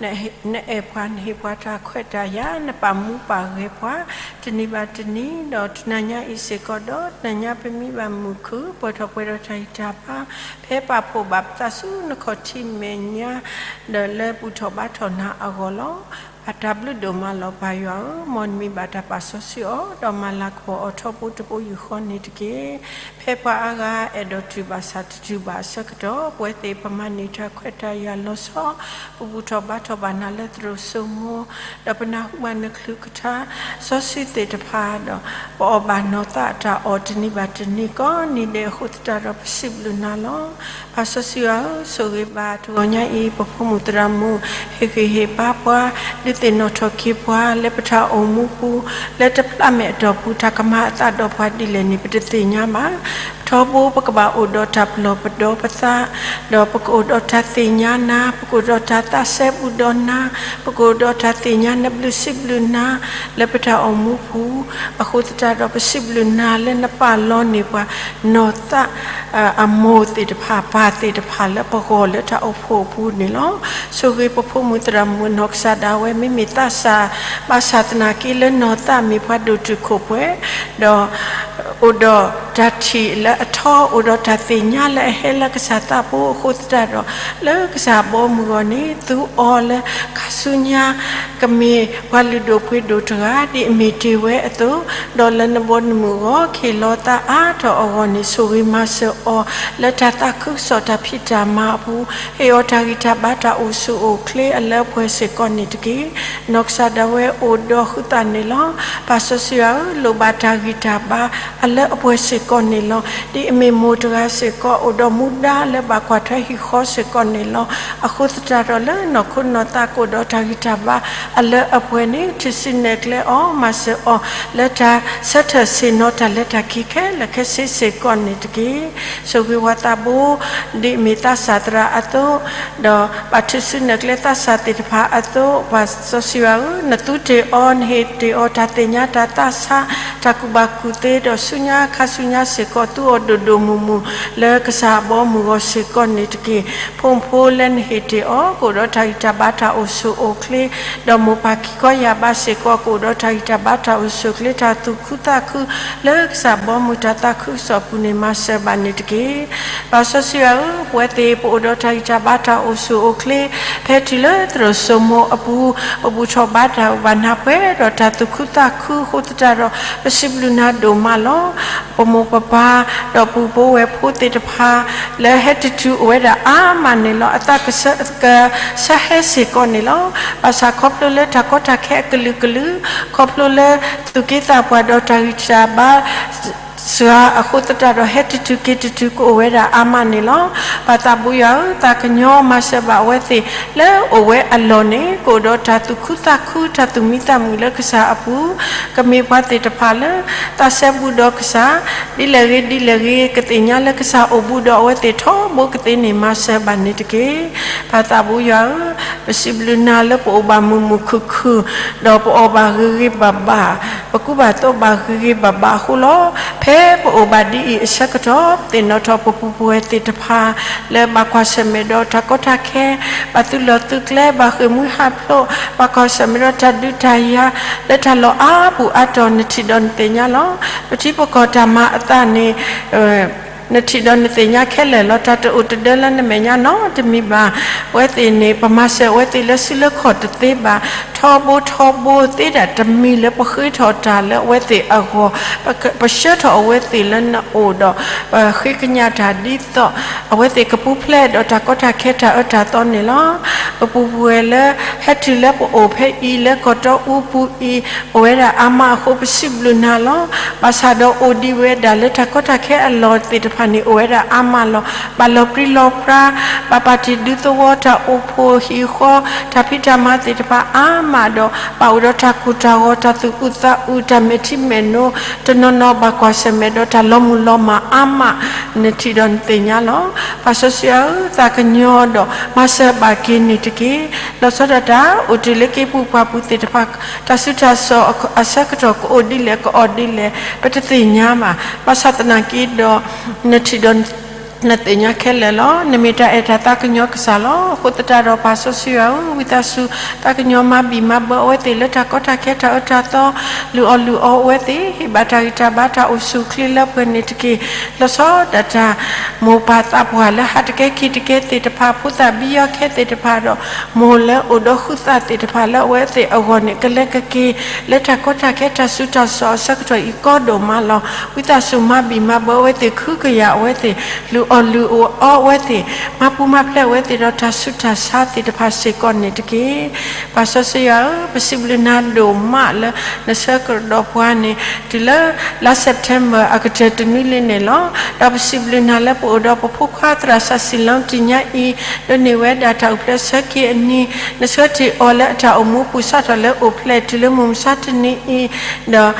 နအဲၣ်ပှၤ နဟ့ၣ်ပှၤတၢ်ခွဲးတၢ်ယာ်, နပာ်မူပာ်ဂဲၤပှၤ တနံၤဘၣ်တနံၤ, ဒီးတနၤညါအံၤစ့ၢ်ကီးဒီး တနၤညါပမံဘၣ်မုာ်ခုၣ် ပှဲၤထီၣ်ပှဲၤဒီးတၢ်ဂံၢ်တၢ်ဘါ ဖဲပာ်ဖှိၣ်ဘၣ်ပသးဆူနခီၣ်ထံးမဲာ်ညါ ဒီးလၢဘူၣ်ထီၣ်ဘါထီၣ်နၤအဂီၢ်လီၤ. ပတၢ်ဘျုးဒိၣ်မးလီၤပၢ်ယွၤဧၢ, မ်နမံၤဘၣ်တၢ်ပာ်စီဆှံအီၤ ဒီးမၤလၤကပီၤအီၤထီဘိတဘိယူၢ်ဃီန့ၣ်တက့ၢ်. ဖဲပှၤအါဂၤအဲၣ်ဒိးတူၢ်ဘၣ်ဆၣ်တတူၢ်ဘၣ်အဆၢကတီၢ် ပဝဲသ့ၣ်ပမၤန့ၢ်တၢ်ခွဲးတၢ်ယာ်လီၤဆီ ပဘူၣ်ထီၣ်ဘါထီၣ်ဘၣ်နၤလၢသရိာ်စိမိၤ ဒီးပနၢ်ဟူဘၣ်နချုးကထါ စီဆှံသ့ၣ်တဖၣ်ဒီး ပအီၣ်ဘၣ်နီၢ်သးအတၢ်အီၣ်တနံၤဘၣ်တနံၤကိးနံၤဒဲးအဃိသတးဒီး ပစံးဘျုးနၤလီၤ. ပၢ်စီဆှံယွၤဧၢ, ဆိၣ်ဂ့ၤဘၣ်တဂီၤညါအံၤ ပဖိမုၣ်သရၣ်မုၣ် ဟ့ၣ်ဂံၢ်ဟ့ၣ်ဘါပှၤ ဒုးသ့ၣ်နီၣ်ထီၣ်က့ၤပှၤ လၢပတၢ်အိၣ်မူပူၤ လၢတဖျးမဲာ်အတီၢ်ပူၤ တၢ်ကမၤအသးဒီးပှၤဒ်လဲၣ်န့ၣ် ပတသ့ၣ်ညါဘၣ်. ထီဘိပကဘၣ်အိၣ်ဒီးတၢ်ပလီၢ်ပဒီပသး ဒီးပကအိၣ်ဒီးတၢ်သ့ၣ်ညါနၤ, ပကအိၣ်ဒီးတၢ်သးစဲဘူးဒီးနၤ, ပကအိၣ်ဒီးတၢ်သ့ၣ်ညါနဘျုးစံးဘျုးနၤ လၢပတၢ်အိၣ်မူပူၤ, အဃိသတးဒီးပစံးဘျုးနၤလၢနပာ်လီၤန့ၢ်ပှၤ နီၢ်သး အမိၢ်သ့ၣ်တဖၣ် ပၢ်သ့ၣ်တဖၣ်လၢပဂီၢ်လၢတၢ်အိၣ်ဖှိၣ်အပူၤန့ၣ်လီၤ. ဆိၣ်ဂ့ၤပဖိမုၣ်သရၣ်မုၣ်နီၢ်ကစၢ်ဒၣ်ဝဲ မ့မ့ၢ်သးစၢ် ဘၣ်ဆၣ်သနာ်က့လၢနီၢ်သးမ့ၢ်ပှၤဒိၣ်တုာ်ခိၣ်ပှဲၤ ဒီး အိၣ်ဒီးတၢ်ထံၣ်လၢအထီ အိၣ်ဒီးတၢ်သ့ၣ်ညါလၢအဟဲလၢကစၢ်သးဘိအဃိသတးဒီး လၢကစၢ်ဘီမုၢ်ဂီၢ်န့ၣ် သူအီၤလၢခါဆူညါ ကမ့ၢ်ပှၤလုၢ်ဒိၣ်ပှ့ၤဒိၣ်တဂၤ ဒ်အမ့ၢ်တ့ၢ်ဝဲအသိး, ဒီးလၢနဘီနမုၢ်အဂီၢ် ခ့ၣ်လီၤသးအါထီၣ်အဂီၢ်န့ၣ် ဆိၣ်ဂ့ၤမၤစၢၤအီၤ လၢတၢ်သးခုကစီၣ်တၢ်ဖံးတၢ်မၤအပူၤ, ဟ့ၣ်အီၤတၢ်ဂံၢ်တၢ်ဘါတၢ်အိၣ်ဆူၣ်အိၣ်ချ့အလၢအပှဲၤစ့ၢ်ကီးန့ၣ်တက့ၢ်. နီၢ်ကစၢ်ဒၣ်ဝဲအိၣ်ဒီးဃုသးန့ၣ်လီၤ. ပၢ်စီဆှံယွၤဧၢ, လိၣ်ဘၣ်တၢ်ဂံၢ်တၢ်ဘါအလၢအပှဲၤစ့ၢ်ကီးန့ၣ်လီၤ. ဒ်အမ့ၢ်မိၢ်တဂၤစ့ၢ်ကီး အိၣ်ဒီးမူဒါလၢဘၣ်ကွၢ်ထွဲဟံၣ်ဃီစ့ၢ်ကီးန့ၣ်လီၤ. အဃိသတးဒီးလၢနီၢ်ခိနီၢ်သးကအိၣ်ဒီးတၢ်ဂံၢ်တၢ်ဘါအလၢအပှဲၤန့ၣ် ထုးစုနဲၣ်ကျဲအီၤ မၤစၢၤအီၤ လၢတၢ်ဆၢထၢၣ်ဆ့ၣ်နီၤတၢ်လၢတၢ်ခံခဲလၢာ်ခဲဆ့စ့ၢ်ကီးန့ၣ်တက့ၢ်. ဆိၣ်ဂ့ၤပှၤသးဘိ ဒ်အမ့ၢ်သးစၢ်သရၣ်အသိး, ဒီးဘၣ်ထုးစုနဲၣ်ကျဲသးစၢ်သ့ၣ်တဖၣ်အသိး, ပၢ်စီဆှံယွၤဧၢ, နသူတ့ၢ်အီၤ နဟ့ၣ်တ့ၢ်အီၤ တၢ်သ့ၣ်ညါတၢ်သးဆါ, တၢ်ကူၣ်ဘၣ်ကူၣ်သ့, ဒီးဆူညါခါဆူညါစ့ၢ်ကီး သူအီၤဒိၣ်ဒိၣ်မုၢ်မုၢ် လၢကစၢ်အဘီအမုၢ်အဂီၢ်စ့ၢ်ကီးန့ၣ်တက့ၢ်. ဖိမုၣ်ဖိလၢနဟ့ၣ်တ့ၢ်အီၤ ကအိၣ်ဒီးတၢ်ဂံၢ်တၢ်ဘါတၢ်အိၣ်ဆူၣ်အိၣ်ချ့, ဒီးမိၢ်ပၢ်ခံခီယာ်ဘါစ့ၢ်ကီး ကအိၣ်ဒီးတၢ်ဂံၢ်တၢ်ဘါတၢ်အိၣ်ဆူၣ်အိၣ်ချ့ တၢ်သူၣ်ခုသးခု လၢကစၢ်ဘီမုၢ်တၢ်သးခုကစီၣ်ပူၤန့ၣ် မၤစၢၤဘၣ်န့ၣ်တက့ၢ်. ပၢ်စီဆှံယွၤဧၢ, ပဝဲသ့ၣ်ပအိၣ်ဒီးတၢ်ဂံၢ်တၢ်ဘါတၢ်အိၣ်ဆူၣ်အိၣ်ချ့, ဖဲတုၤလၢသရိာ်စိမိၤအပူၤ, ပဘူၣ်ထီၣ်ဘါထီၣ်ဘၣ်နၤပှဲၤဒီးတၢ်သူၣ်ခုသးခုအဃိသတးဒီး ပစံးဘျုးနၤဒိၣ်မးလီၤ. ပမိၢ်ပပၢ် ဒီးပုၢ်ဖိဝဲၢ်ဖိသ့ၣ်တဖၣ် လၢဟဲတတုၤအိၣ်ဝဲဒၣ်အါမးန့ၣ်လီၤ. အသးကဆၢဟဲစ့ၢ်ကီးန့ၣ်လီၤ. ဘၣ်ဆၣ်ခီဖျိလၢတၢ်ကီတၢ်ခဲအကလုာ်ကလုာ်, ခီဖျိလၢသူၣ်က့သးပှၢ်ဒီးတၢ်ဂံၢ်တၢ်ဘါ စှၤအဃိသတးဒီး ဟဲတတုၤက့ၤတတုၤကအိၣ်ဝဲဒၣ်အါမးန့ၣ်လီၤ. ပၢ်သးဘူးယွၤဧၢ, သးကညီမၤစၢၤဘၣ်အဝဲသ့ၣ်လၢအိၣ်ဝဲအလီၢ်န့ၣ် ကအိၣ်ဒီးတၢ်သူၣ်ခုသးခု တၢ်သူၣ်မံသးမုာ်လၢကစၢ်အပူၤ, ကမ့ၢ်ပှၤသ့ၣ်တဖၣ်လၢ သးစဲဘူးဒီးကစၢ်, ဒ်လဲၣ်ဂ့ၤဒ်လဲၣ်ဂ့ၤ ကသ့ၣ်ညါလၢကစၢ်အိၣ်ဘူးဒီးအဝဲသ့ၣ်ထီဘိကသ့န့ၣ် မၤစၢၤဘၣ်န့ၣ်တက့ၢ်. ပၢ်သးဘူးယွၤဧၢ, ပစံးဘျုးနၤလၢပအိၣ်ဘၣ်မုာ်မုာ်ခုၣ်ခုၣ်, ဒီးပအီၣ်ဘၣ်ဂ့ၤဂ့ၤဘၣ်ဘၣ်, ပကူဘၣ်သိးဘၣ်ဂ့ၤဂ့ၤဘၣ်ဘၣ်အဃိလီၤ. ဖဲပအိၣ်ဘၣ်ဒ်အံၤအဆၢကတီၢ်, ပသ့ၣ်နီၣ်ထီၣ်ပပုၢ်ပဝဲၢ်သ့ၣ်တဖၣ် လၢဘၣ်ကွၢ်ဆၢၣ်မဲာ်ဒီးတၢ်ကီတၢ်ခဲ, ဘၣ်သုးလီၢ်သုးကျဲ, ဘၣ်ဃ့ၢ်မှံဟးဖျိး, ဘၣ်ကွၢ်ဆၢၣ်မဲာ်ဒီးတၢ်ဒုးတၢ်ယၤ လၢတၢ်လီၢ်အါပူၤအါတီၤ နထံၣ်ဒီးနသ့ၣ်ညါလီၤ. ပထံပကီၢ်တၢ်မၤအသးန့ၣ် နထံၣ်ဒီးနသ့ၣ်ညါခဲလၢာ်လီၤ. တၢ်တအိၣ်တဒၢလၢနမဲာ်ညါနီတမံၤဘၣ်. အဝဲသ့ၣ်န့ၣ် ပမၤစၢၤအဝဲသ့ၣ်လၢစုလၢခီၣ်တသ့ဘၣ်. ထီဘိထီဘိသ့ဒၣ်တမံၤလၢပဃ့ထီၣ်တၢ်လၢအဝဲသ့ၣ်အဂီၢ်, ပဆှၢထီၣ်အဝဲသ့ၣ်လၢနအိၣ်ဒီး ပဃ့ကညးတၢ်ဒ်သိး အဝဲသ့ၣ်ကပူၤဖျဲးဒီးတၢ်ကီတၢ်ခဲတၢ်အၢတၢ်သီန့ၣ်လီၤ. ပပုၢ်ပဝဲၢ်လၢ ဟဲတုၤလၢပအိၣ်ဖဲအံၤလၢကီၢ်တီအူပူၤအံၤ အိၣ်ဝဲဒၣ်အါမးအဃိ ပစံးဘျုးနၤလီၤ. ဘၣ်ဆၣ်ဒီးအိၣ်ဒံးဝဲဒၣ်လၢတၢ်ကီတၢ်ခဲအလီၢ်သ့ၣ်တဖၣ်န့ၣ် အိၣ်ဝဲဒၣ်အါမးလီၤ. ဘၣ်လီၤပြံလီၤပြါ, ဘၣ်ပာ်တ့ၢ်ဒုးသဝီ တၢ်အိၣ်ဖှိၣ်ဟံၣ်ဃီ တၢ်ဖံးတၢ်မၤသ့ၣ်တဖၣ်အါမးဒီး ဘၣ်အိၣ်ဒီးတၢ်ကိၢ်တၢ်ဂီၤ တၢ်သူၣ်အုးသးအုး တၢ်မဲာ်ထံမဲာ်နိ တနီၤနီၤဘၣ်ကွၢ်ဆၢၣ်မဲာ်ဒီးတၢ်လီၤမုၢ်လီၤမၢ်အါမး နထံၣ်ဒီးနသ့ၣ်ညါလီၤ. ပၢ်စီဆှံယွၤဧၢ, သးကညီၤဒီးမၤစၢၤဘၣ်က့ၤန့ၣ်တက့ၢ်. လီၤဆီဒၣ်တၢ် အိၣ်တ့ၢ်လၢက့ၤပူၤပှၤပူၤသ့ၣ်တဖၣ် တၢ်ဆူးတၢ်ဆါအဆၢကတီၢ် ကအီၣ်ဒ်လဲၣ် ကအီဒ်လဲၣ် ပတသ့ၣ်ညါဘၣ်. ဘၣ်ဆၣ်သနာ်က့ဒီး နထံၣ်ဒီး နသ့ၣ်ညါခဲလၢာ်လီၤ. နမ့ၢ်တၢ်အဲၣ်တၢ်သးကညီၤကစၢ်လီၤ. အဃိသတးဒီး ပၢ်စီဆှံယွၤဧၢ, ဝံသးစူၤ သးကညီၤမၤဘံၣ်မၤဘၢအဝဲသ့ၣ်လၢတၢ်ကီတၢ်ခဲတၢ်အၢတၢ်သီ, လုၢ်အီၣ်လုၢ်အီအဝဲသ့ၣ်, ဟ့ၣ်ဘၣ်တၢ်ဂံၢ်တၢ်ဘါတၢ်အိၣ်ဆူၣ်အိၣ်ချ့လၢပှဲၤန့ၣ်တက့ၢ်. လီၤဆီဒၣ်တၢ် မိၢ်ပၢ်သးပှၢ်လၢဟးတကဲခံတကဲသ့ၣ်တဖၣ်, ဖိသၣ်ဘံယီၤခဲသ့ၣ်တဖၣ်ဒီး မိၢ်လၢအိၣ်ဒီးဃုသးသ့ၣ်တဖၣ်လၢအဝဲသ့ၣ်အဂီၢ်န့ၣ် ကလဲၤကက့ၤ လၢတၢ်ကီတၢ်ခဲတၢ်ဆူးတၢ်ဆါအဆၢကတီၢ်အံၤကီဒိၣ်မးလီၤ. ဝံသးစူၤမၤဘံၣ်မၤဘၢအဝဲသ့ၣ်, ခုကယာ်အဝဲသ့ၣ်, လုၢ်အီၣ်လုၢ်အီအဝဲသ့ၣ်, မၤပူၤမၤဖျဲးအဝဲသ့ၣ်ဒီးတၢ်ဆူးတၢ်ဆါသ့ၣ်တဖၣ်စ့ၢ်ကီးန့ၣ်တက့ၢ်. ပၢ်စီဆှံယွၤဧၢ, ပစံးဘျုးနၤဒိၣ်မးလၢ နဆှၢကဒီးပှၤန့ၣ် တုၤလၢလါ September အကတၢၢ်တနွံလံန့ၣ်လီၤ. ဒီးပစံးဘျုးနၤလၢပအိၣ်ဒီးပဖိခွါသရၣ်စီဆှံလီတံၢ်ညါအံၤ, ဒိးန့ၢ်ဝဲဒၣ်တၢ်အိၣ်ဖျဲၣ်ဆၢက့ၤအနံၤ, နဆှၢတ့ၢ်အီၤလၢအတၢ်အိၣ်မူပူၤစးထီၣ်လၢအိၣ်ဖျဲၣ်တုၤလၢမုၢ်မဆါတနံၤအံၤ, ဒီး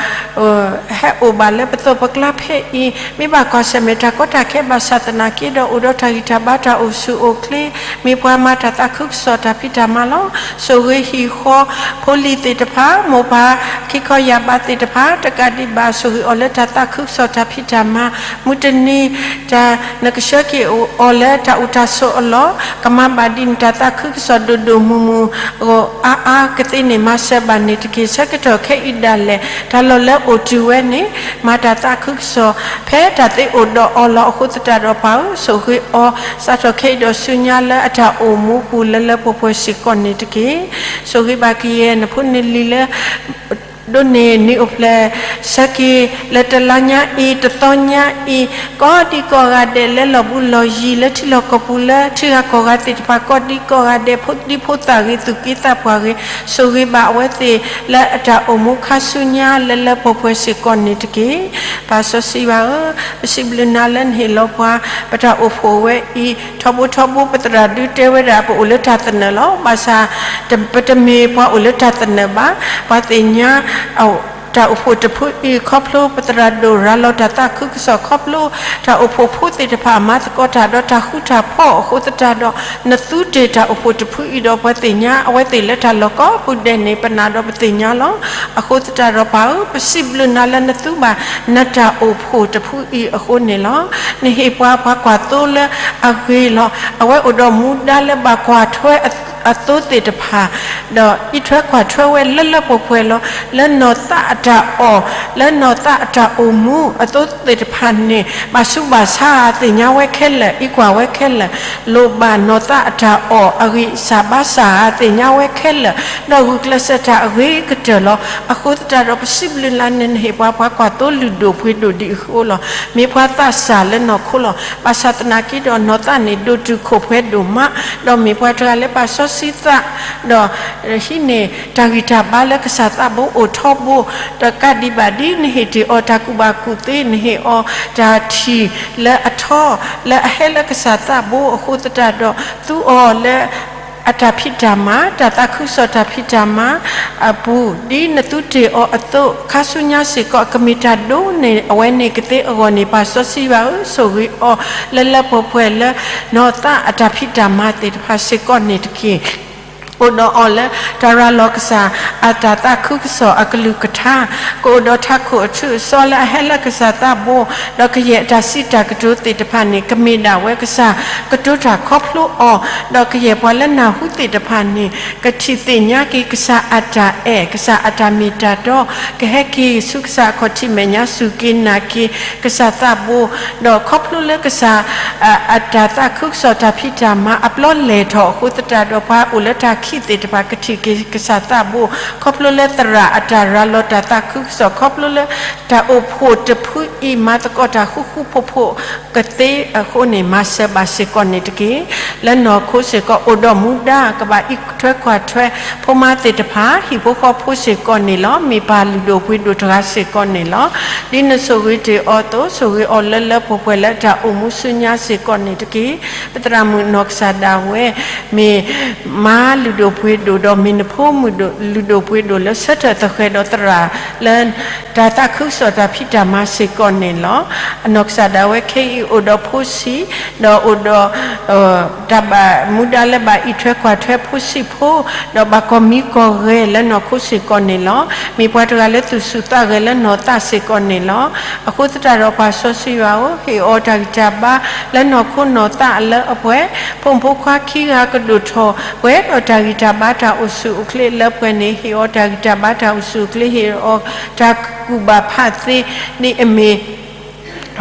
ဟဲအိၣ်ဘၣ်လၢပသိးပကျါဖဲအံၤ, မ့ၢ်ဘၣ်ကွၢ်ဆၢၣ်မဲာ်တၢ်ကီတၢ်ခဲဘၣ်ဆၣ်သနာ်က့ဒီး အိၣ်ဒီးတၢ်ဂံၢ်တၢ်ဘါတၢ်အိၣ်ဆူၣ်အိၣ်ချ့, မ့ၢ်ပှၤမၤတၢ်သးခုကစီၣ်တၢ်ဖံးတၢ်မၤလီၤ. ဆိၣ်ဂ့ၤဟံၣ်ဃီဖိလံၤသ့ၣ်တဖၣ်, မိၢ်ပၢ်ခံခီယာ်ဘးသ့ၣ်တဖၣ်, တကးဒံးဘၣ်ဆိၣ်ဂ့ၤအီၤလၢတၢ်သးခုကစီၣ်တၢ်ဖံးတၢ်မၤ, မုၢ်တနံၤ တၢ်နကဆှၢက့ၤအီၤလၢတၢ်အိၣ်တၢ်ဆိးအလီၢ်, ကမၤဘၣ်ဒ်န့ၣ်တၢ်သးခုကစီၣ်ဒိၣ်ဒိၣ်မုၢ်မုၢ် အါအါကသ့န့ၣ် မၤစၢၤဘၣ်န့ၣ်တက့ၢ်. ဆၢကတီၢ်ခဲအံၤဒၣ်လဲာ် တၢ်လီၢ်လၢအိၣ်တုၤဝဲန့ၣ် မၤတၢ်သးခုကစီၣ် ဖဲတၢ်သ့အိၣ်ဒီးအီၤလီၤ. အဃိသတးဒီးပၢ်ဧၢ, ဆိၣ်ဂ့ၤအီၤ စးထီၣ်ခဲအံၤဒီးဆူညါလၢအတၢ်အိၣ်မူပူၤလၢလၢပှဲၤပှဲၤစ့ၢ်ကီးန့ၣ်တက့ၢ်. ဆိၣ်ဂ့ၤဘၣ်ကယဲၢ်နဖိနလံၤလၢ ဒိးန့ၢ်နံၣ်အိၣ်ဖျဲၣ်ဆၢက့ၤ လၢတလါညါအံၤ တသီညါအံၤ ကိးဒံကိးဂၤဒဲး လၢလီၢ်ဘူးလီၢ်ယံၤ လၢထံလီၢ်ကီၢ်ပူၤ လၢထံဂၤကီၢ်ဂၤသ့ၣ်တဖၣ် ကိးဒံကိးဂၤဒဲး ဖိဒံဖိသၣ်ဂ့ၤ သူၣ်က့သးပှၢ်ဂ့ၤ ဆိၣ်ဂ့ၤဘၣ်အဝဲသ့ၣ် လၢအတၢ်အိၣ်မူခါဆူညါ လၢလၢပှဲၤပှဲၤစ့ၢ်ကီးန့ၣ်တက့ၢ်. ပၢ်စီဆှံယွၤဧၢ, ပစံးဘျုးနၤလၢနဟ့ၣ်လီၤပှၤ ပတၢ်အိၣ်ဖှိၣ်ဝဲအံၤ ထီဘိထီဘိ ပသရၣ်ဒုတဲဝဲဒၣ် ပအိၣ်လၢတၢ်သနၢၣ်လီၤ. ဘၣ်ဆၣ် ပတမ့ၢ်ပှၤအိၣ်လၢတၢ်သနၢၣ်ဘၣ်. ပှၤသ့ၣ်ညါ တၢ်အိၣ်ဖှိၣ်တဖုအံၤ ခီဖျိပသရၣ်ဒိၣ်ရၤလီၤတၢ်သးခုကစီၣ် ခီဖျိတၢ်အိၣ်ဖှိၣ်ဖိသ့ၣ်တဖၣ် မၤသကိးတၢ်ဒီးတၢ်ဃူတၢ်ဖိးအဃိသတးဒီး နသူတ့ၢ်တၢ်အိၣ်ဖှိၣ်တဖုအံၤဒီး ပှၤသ့ၣ်ညါအဝဲသ့ၣ်လၢတၢ်လီၢ်ကိးပူၤဒဲးန့ၣ် ပနာ်ဒီးပသ့ၣ်ညါလီၤ. အဃိသတးဒီးပၢ်ဧၢ, ပစံးဘျုးနၤလၢနသူဘၣ် နတၢ်အိၣ်ဖှိၣ်တဖုအံၤအဃိန့ၣ်လီၤ. နဟ့ၣ်ပှၤပှၤကွၢ်သိလၢအဂ့ၤလီၤ. အဝဲအိၣ်ဒီးမူဒါလၢဘၣ်ကွၢ်ထွဲအသိသ့ၣ်တဖၣ် ဒီးအံးထွဲကွၢ်ထွဲဝဲလၢလၢပှဲၤပှဲၤလီၤ. လၢနီၢ်သးအတၢ်အီၣ်, လၢနီၢ်သးအတၢ်အိၣ်မူအသိသ့ၣ်တဖၣ်န့ၣ် ဘၣ်ဆူးဘၣ်ဆါဧါ သ့ၣ်ညါဝဲခဲလၢာ်, အံးကွၢ်ဝဲခဲလၢာ်, လိၣ်ဘၣ်နီၢ်သးအတၢ်အီၣ်အဂံၢ်စၢ်ဘါစၢ်ဧါ သ့ၣ်ညါဝဲခဲလၢာ်, ဒီးဂုာ်ကျဲးစၢးတၢ်အဂ့ၤက တၢၢ်လီၤ. အဃိသတးဒီး ပစံးဘျုးနၤန့ၣ် နဟ့ၣ်ပှၤပှၤကွၢ်သိလံာ်ဒိၣ်ပှ့ၤဒိၣ်ဒံးအဃိလီၤ. မ့ၢ်ပှၤသးစၢ်လၢနီၢ်ခိလီၤ. ဘၣ်ဆၣ်သနာ်က့ဒီး နီၢ်သးန့ၣ် ဒိၣ်တုာ်ခိၣ်ပှဲၤဒိၣ်မး, ဒီးမ့ၢ်ပှၤတဂၤလၢဘၣ်စီဆှံသး, ဒီးဟံးန့ၢ်တၢ်ဂံၢ်တၢ်ဘါလၢကစၢ်သးဘိအိၣ်ထီဘိ, ဒီးကးဒံးဘၣ်ဒ်နဟ့ၣ်တ့ၢ်အီၤတၢ်ကူၣ်ဘၣ်ကူၣ်သ့, နဟ့ၣ်အီၤတၢ်ထံၣ်လၢအထီ, လၢအဟဲလၢကစၢ်သးဘိအဃိသတးဒီး သူအီၤလၢ အတၢ်ဖံးတၢ်မၤ, တၢ်သးခုကစီၣ်တၢ်ဖံးတၢ်မၤအပူၤ, ဒ်နသူတ့ၢ်အီၤအသိး, ခါဆူညါစ့ၢ်ကီး ကမ့ၢ်တၢ်ဒိးန့ၢ်အဝဲန့ၣ်ကသ့အဂီၢ်န့ၣ်, ပၢ်စီဆှံယွၤဧၢ, ဆိၣ်ဂ့ၤအီၤလၢလၢပှဲၤပှဲၤလၢ နီၢ်သးအတၢ်ဖံးတၢ်မၤသ့ၣ်တဖၣ်စ့ၢ်ကီးန့ၣ်တက့ၢ်. အိၣ်ဒီးအီၤလၢတၢ်ရၤလီၤကစၢ်အတၢ်သးခုကစီၣ်အကလုၢ်ကထါ, ကအိၣ်ဒီးထးခိၣ်အထူးအစီလၢအဟဲလၢကစၢ်သးဘိ, ဒီးကယဲၢ်အတၢ်စံးတၢ်ကတိၤသ့ၣ်တဖၣ်န့ၣ် ကမ့ၢ်ဒၣ်ဝဲကစၢ်ကတိၤတၢ်ခီဖျိအီၤ, ဒီးကယဲၢ်ပှၤလၢနၢ်ဟူသ့ၣ်တဖၣ်န့ၣ် ကထံၣ်သ့ၣ်ညါက့ၤကစၢ်အတၢ်အဲၣ်, ကစၢ်အတၢ်မ့ၢ်တၢ်တီ, ကဟဲက့ၤဆူကစၢ်အခီၣ်ထံးမဲာ်ညါ စူၢ်က့ၤနာ်က့ၤကစၢ်သးဘိ, ဒီးခီဖျိလၢကစၢ် အတၢ်သးခုကစီၣ်တၢ်ဖံးတၢ်မၤအပျီလဲၢ်ထီၣ်အဃိသတးဒီး ပှၤအိၣ်လၢတၢ်ခံးသ့ၣ်တဖၣ် ကထံၣ်က့ၤကစၢ်သးဘိ, ခီဖျိလၢသရၣ်အတၢ်ရၤလီၤတၢ်သးခုကစီၣ်, ခီဖျိလၢတၢ်အိၣ်ဖှိၣ်တဖုအံၤ မၤသကိးတၢ်ဃူဃူဖိးဖိးကသ့အဃိန့ၣ်, မၤစၢၤဘၣ်စ့ၢ်ကီးန့ၣ်တက့ၢ်. လၢနီၢ်ခိစ့ၢ်ကီး အိၣ်ဒီးမူဒါ ကဘၣ်အံးထွဲကွၢ်ထွဲဖိမါသ့ၣ်တဖၣ်, ဟံၣ်ဖိဃီဖိစ့ၢ်ကီးန့ၣ်လီၤ. မ့ၢ်ပၢ်လုၢ်ဒိၣ်ပှ့ၤဒိၣ်တဂၤစ့ၢ်ကီးန့ၣ်လီၤ. ဒ်နဆိၣ်ဂ့ၤတ့ၢ်အီၤအသိး, ဆိၣ်ဂ့ၤအီၤလၢလၢပှဲၤပှဲၤလၢအတၢ်အိၣ်မူဆူညါစ့ၢ်ကီးန့ၣ်တက့ၢ်. ပသရၣ်မုၣ်နီၢ်ကစၢ်ဒၣ်ဝဲ မ့ၢ်မါလုၢ်ဒိၣ်ပှ့ၤဒိၣ်, ဒီးမ့ၢ်နဖိမုၣ်လုၢ်ဒိၣ်ပှ့ၤဒိၣ်လၢဆၢထၢၣ်သဃဲၤဒီးသရၣ်လၢ တၢ်သးခုကစီၣ်တၢ်ဖံးတၢ်မၤစ့ၢ်ကီးန့ၣ်လီၤ. အနီၢ်ကစၢ်ဒၣ်ဝဲခဲအံၤ အိၣ်ဒီးဖိဆံး, ဒီးအိၣ်ဒီး တၢ်ဘၣ်မူဒါလၢဘၣ်အံးထွဲကွၢ်ထွဲဖိဆံးဖိ, ဒီးဘၣ်ကီၢ်မံကီၢ်ဂဲၤလၢနီၢ်ခိစ့ၢ်ကီးန့ၣ်လီၤ. မ့ၢ်ပှၤတဂၤလၢသူၣ်ဆူၣ်သးဂဲၤလၢနီၢ်သးစ့ၢ်ကီးန့ၣ်လီၤ. အဃိသတးဒီး ပၢ်စီဆှံယွၤဧၢ, ဟ့ၣ်အီၤတၢ်ဂံၢ်တၢ်ဘါလၢနီၢ်ခိနီၢ်သးအလၢအပှဲၤ, ဖိမုၣ်ဖိခွါခံဂၤကဒိၣ်ထီၣ်ပှဲၤဒီးတၢ်ဂံၢ်တၢ်ဘါတၢ်အိၣ်ဆူၣ်အိၣ်ချ့လၢပှဲၤန့ၣ်, ဟ့ၣ်အီၤတၢ်ဂံၢ်တၢ်ဘါတၢ်အိၣ်ဆူၣ်အိၣ်ချ့, ဟ့ၣ်အီၤတၢ်ကူၣ်ဘၣ်ဖးသ့ ဒ်အမ့ၢ်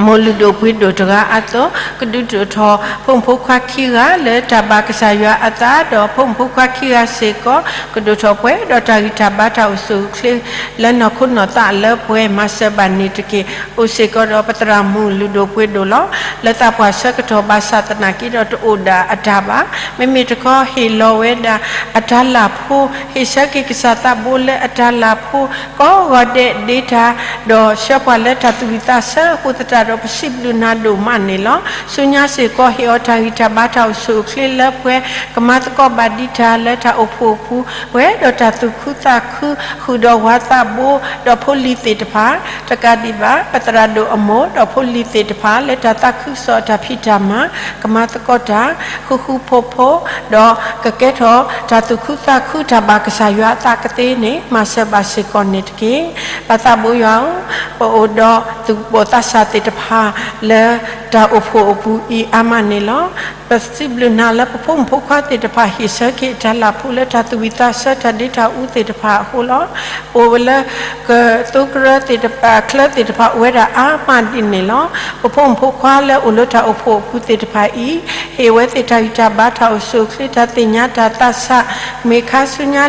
မိၢ်လုၢ်ဒိၣ်ပှ့ၤဒိၣ်တဂၤအသိး, ကဒုးဒိၣ်ထီၣ်ဖိမုၣ်ဖိခွါခံဂၤလၢတၢ်ဘၣ်ကစၢ်ယွၤအသး, ဒီးဖိမုၣ်ဖိခွါခံဂၤစ့ၢ်ကီး ကဒိၣ်ထီၣ်ပှဲၤဒီးတၢ်ဂံၢ်တၢ်ဘါတၢ်အိၣ်ဆူၣ်အိၣ်ချ့လၢနီၢ်ခိနီၢ်သးအလၢပှဲၤ, မၤစၢၤဘၣ်န့ၣ်တက့ၢ်. အိၣ်စ့ၢ်ကီးဒီးပသရၣ်မုၣ်လုၢ်ဒိၣ်ပှ့ၤဒိၣ်လီၤ. လၢသးပှၢ်ဆၢကတီၢ်ဘၣ်ဆၣ်သနာ်က့ဒီး တအိၣ်ဒၣ်အတၢ်ဘၣ်. မ့မ့ၢ်တခီ ဟ့ၣ်လီၤဝဲဒၣ်အတၢ်လၢ်ဖိ, ဟ့ၣ်ဆၢက့ၤကစၢ်သးဘိလၢအတၢ်လၢ်ဖိ ကိးဂီၤဒဲးဒ့တၢ်, ဒီးဆှၢပှၤလၢတၢ်သူၣ်ဝံၣ်သးဆၢအဃိသတးဒီး ပစံးဘျုးနၤဒိၣ်မးန့ၣ်လီၤ. ဆူညါစ့ၢ်ကီး ဟ့ၣ်အီၤတၢ်ဂံၢ်တၢ်ဘါတၢ်အိၣ်ဆူၣ်အိၣ်ချ့လၢပှဲၤ, ကမၤသကိးဘၣ်ဒံးတၢ်လၢတၢ်အိၣ်ဖှိၣ်အပူၤ, ပှဲၤဒီးတၢ်သူၣ်ခုသးခု, ဃုာ်ဒီးဝၤသးဘိ, ဒီးဖိလံၤသ့ၣ်တဖၣ်, တကးဒံးဘၣ် ပသရၣ်ဒိၣ်အမိၢ် ဒီးဖိလံၤသ့ၣ်တဖၣ် လၢတၢ်သးခုကစီၣ်အတၢ်ဖံးတၢ်မၤ, ကမၤသကိးတၢ် ဃူဃူဖိးဖိး, ဒီးကကဲထီၣ်တၢ်သူၣ်ခုသးခု တၢ်ဘၣ်ကစၢ်ယွၤအသးကသ့န့ၣ် မၤစၢၤဘၣ်စ့ၢ်ကီးန့ၣ်တက့ၢ်. ပၢ်သးဘိယွၤဧၢ, ပအိၣ်ဒီးသူၣ်ဘီၣ်သးစၢ်သ့ၣ်တဖၣ် လၢတၢ်အိၣ်ဖှိၣ်အပူၤအံၤအါမးန့ၣ်လီၤ. ပစံးဘျုးနၤလၢပဖိမုၣ်ဖိခွါသ့ၣ်တဖၣ် ဟ့ၣ်ဆၢက့ၤအတၢ်လၢ်ဖိလၢတၢ်သူၣ်ဝံၣ်သးဆၢ တၢ်ဒ့တၢ်အူသ့ၣ်တဖၣ်အဃိလီၤ. အိၣ်ဝဲလၢ ကသိချၢသ့ၣ်တဖၣ် ချၢသ့ၣ်တဖၣ်အိၣ်ဝဲဒၣ်အါမးဒ်န့ၣ်လီၤ. ပဖိမုၣ်ဖိခွါလၢအိၣ်လၢတၢ်အိၣ်ဖှိၣ်အပူၤသ့ၣ်တဖၣ်အံၤ, ဟ့ၣ်ဝဲသ့ၣ်တၢ်ဂံၢ်တၢ်ဘါတၢ်အိၣ်ဆူၣ်အိၣ်ချ့ တၢ်သ့ၣ်ညါတၢ်သးဆး, မ့ၢ်ခါဆူညါ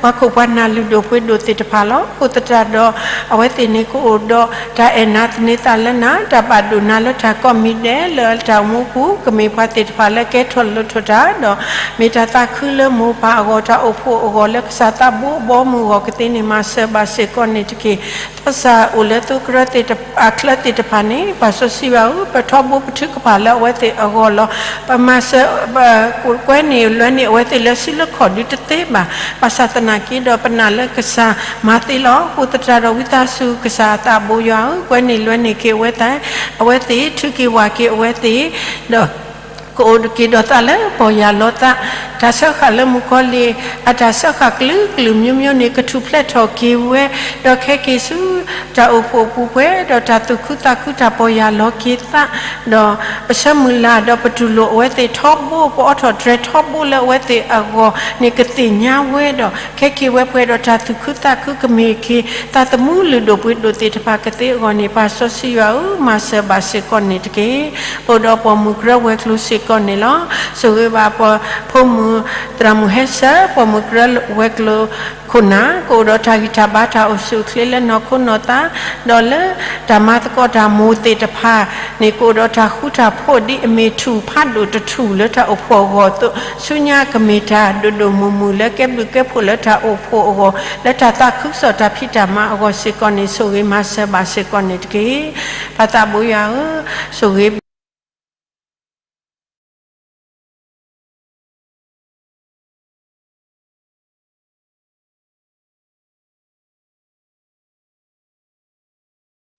ပှၤခိၣ်ပှၤနၢ်လုၢ်ဒိၣ်ပှ့ၤဒိၣ်သ့ၣ်တဖၣ်လီၤ. အဃိသတးဒီး အဝဲသ့ၣ်န့ၣ်ကအိၣ်ဒီးတၢ်အဲၣ်နၤသန့ၤသးလၢနၤ, တၢ်ဘၣ်ဒိၣ်နၤလၢတၢ်ကိးမံၤဒဲး လၢတၢ်အိၣ်မူပူၤ, ကမ့ၢ်ပှၤသ့ၣ်တဖၣ်လၢကဲထီၣ်လိၣ်ထီၣ်တၢ်ဒီး မ့ၢ်တၢ်သးခုလၢမိၢ်ပၢ်အဂီၢ် တၢ်အိၣ်ဖှိၣ်အဂီၢ် လၢကစၢ်သးဘိအဘီအမုၢ်အဂီၢ်ကသ့န့ၣ် မၤစၢၤဘၣ်စ့ၢ်ကီးန့ၣ်တက့ၢ်. သးစၢ်အိၣ်လၢသိချၢသ့ၣ်တဖၣ် အချၢသ့ၣ်တဖၣ်န့ၣ် ပၢ်စီဆှံယွၤဧၢ, ပထီဘိပထုကဖၣ်လၢအဝဲသ့ၣ်အဂီၢ်လီၤ. ပမၤစၢၤ ကွဲန့ၢ်လွဲန့ၢ်အဝဲသ့ၣ်လၢစုလၢခီၣ်ဒုတသ့ဘၣ်. ဘၣ်ဆၣ်သနာ်က့ဒီး ပနာ်လၢကစၢ်မၤသ့လီၤ. အဃိသတးဒီး ဝံသးစူၤကစၢ်အသးဘိယွၤဧၢ, ကွဲန့ၢ်လွဲန့ၢ်က့ၤအဝဲသ့ၣ်, အဝဲသ့ၣ် ထုးက့ၤဝၢ်က့ၤအဝဲသ့ၣ်, ဒီး ကအိၣ်က့ၤဒီးသးလၢပီၢ်ယၢ်လီၤသး, တၢ်စၢဃာ်လၢမုၣ်ကီၤလံၢ် အတၢ်စၢဃာ်ကလုာ်ကလုာ်မျိုးမျိုးန့ၣ် ကထူၣ်ဖျဲးထီၣ်က့ၤဝဲ, ဒီးခဲက့ၤဆူတၢ်အိၣ်ဖှိၣ်အပူၤပှဲၤ, ဒီးတၢ်သူၣ်ခုသးခု တၢ်ပီၢ်ယၢ်လီၤက့ၤသး, ဒီးပဆၢမုၢ်လၢ် ဒီးပတူၢ်လိာ်အဝဲသ့ၣ်ထီဘိ, ပအိးထီၣ်တြဲၤထီဘိလၢအဝဲသ့ၣ်အဂီၢ်န့ၣ် ကသ့ၣ်ညါဝဲဒီး ခဲက့ၤဝဲပှဲၤဒီးတၢ်သူၣ်ခုသးခု ကမ့ၢ်က့ၤ သးသမူလုၢ်ဒိၣ်ပှ့ၤဒိၣ်သ့ၣ်တဖၣ်ကသ့အဂီၢ်န့ၣ် ပၢ်စီဆှံယွၤဧၢ, မၤစၢၤဘၣ်စ့ၢ်ကီးန့ၣ်တက့ၢ်. ပအိၣ်ဒီးပိာ်မုၣ်ကရၢဝဲၤကျိၤစ့ၢ်ကီးန့ၣ်လီၤ. ဆိၣ်ဂ့ၤဘၣ်ပဖိမုၣ်သရၣ်မုၣ်ဟဲဆၢ, ပိာ်မုၣ်ကရၢဝဲၤကျိၤခိၣ်နၢ်, ကအိၣ်ဒီးတၢ်ဂံၢ်တၢ်ဘါတၢ်အိၣ်ဆူၣ်အိၣ်ချ့လၢနီၢ်ခိနီၢ်သး, ဒီးလၢတၢ်မၤသကိးတၢ်မိၢ်သ့ၣ်တဖၣ်န့ၣ် ကအိၣ်ဒီးတၢ်ဃူတၢ်ဖိးဒ်အမ့ၢ်ထူၣ်ဖးဒိၣ်တထူၣ်လၢတၢ်အိၣ်ဖှိၣ်အဂီၢ်အသိး, ဆူညါကမ့ၢ်တၢ်ဒိၣ်ဒိၣ်မုၢ်မုၢ်လၢကဲဘျုးကဲဖှိၣ်လၢတၢ်အိၣ်ဖှိၣ်အဂီၢ် လၢတၢ်သးခုကစီၣ်တၢ်ဖံးတၢ်မၤအဂီၢ်စ့ၢ်ကီးန့ၣ် ဆိၣ်ဂ့ၤမၤစၢၤဘၣ်စ့ၢ်ကီးန့ၣ်တက့ၢ်. ပၢ်သးဘိယွၤဧၢ, ဆိၣ်ဂ့ၤဘၣ်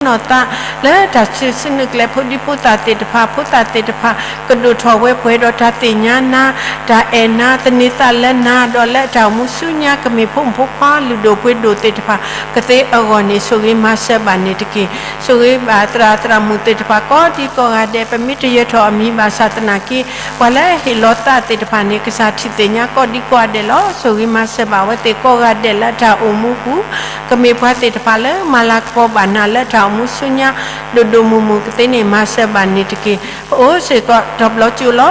နီၢ်သး လၢတၢ်စံၣ်စိၤနုာ်ကျဲ ဖိဒံဖိသၣ်သ့ၣ်တဖၣ် ဖိသၣ်သ့ၣ်တဖၣ် ကဒိၣ်ထီၣ်ဝဲပှဲၤဒီးတၢ်သ့ၣ်ညါနၤ, တၢ်အဲၣ်နၤ, သန့ၤသးလၢနၤ, ဒီးလၢအတၢ်အိၣ်မူဆူညါ ကမ့ၢ်ဖိမုၣ်ဖိခွါလုၢ်ဒိၣ်ပှ့ၤဒိၣ်သ့ၣ်တဖၣ် ကသ့အဂီၢ်န့ၣ် ဆိၣ်ဂ့ၤမၤစၢၤဘၣ်န့ၣ်တက့ၢ်. ဆိၣ်ဂ့ၤဘၣ်သရၣ်သရၣ်မုၣ်သ့ၣ်တဖၣ် ကိးဒံကိးဂၤဒဲး, ပမ့ၢ်တယၢၤထီၣ်အမံၤဘၣ်ဆၣ်သနာ်က့ ပှၤလၢဟ့ၣ်လီၤသးသ့ၣ်တဖၣ်န့ၣ် ကစၢ်ထံၣ်သ့ၣ်ညါကိးဒံကိးဂၤဒဲးလီၤ. ဆိၣ်ဂ့ၤမၤစၢၤဘၣ်အဝဲသ့ၣ်ကိးဂၤဒဲးလၢအတၢ်အိၣ်မူပူၤ, ကမ့ၢ်ပှၤသ့ၣ်တဖၣ်လၢမၤလၤကပီၤဘၣ်နၤလၢတၢ်အိၣ်မူဆူညါ ဒိၣ်ဒိၣ်မုၢ်မုၢ်ကသ့န့ၣ် မၤစၢၤဘၣ်န့ၣ်တက့ၢ်. ပအိၣ်စ့ၢ်ကီးတဘျီကၠိလီၤ.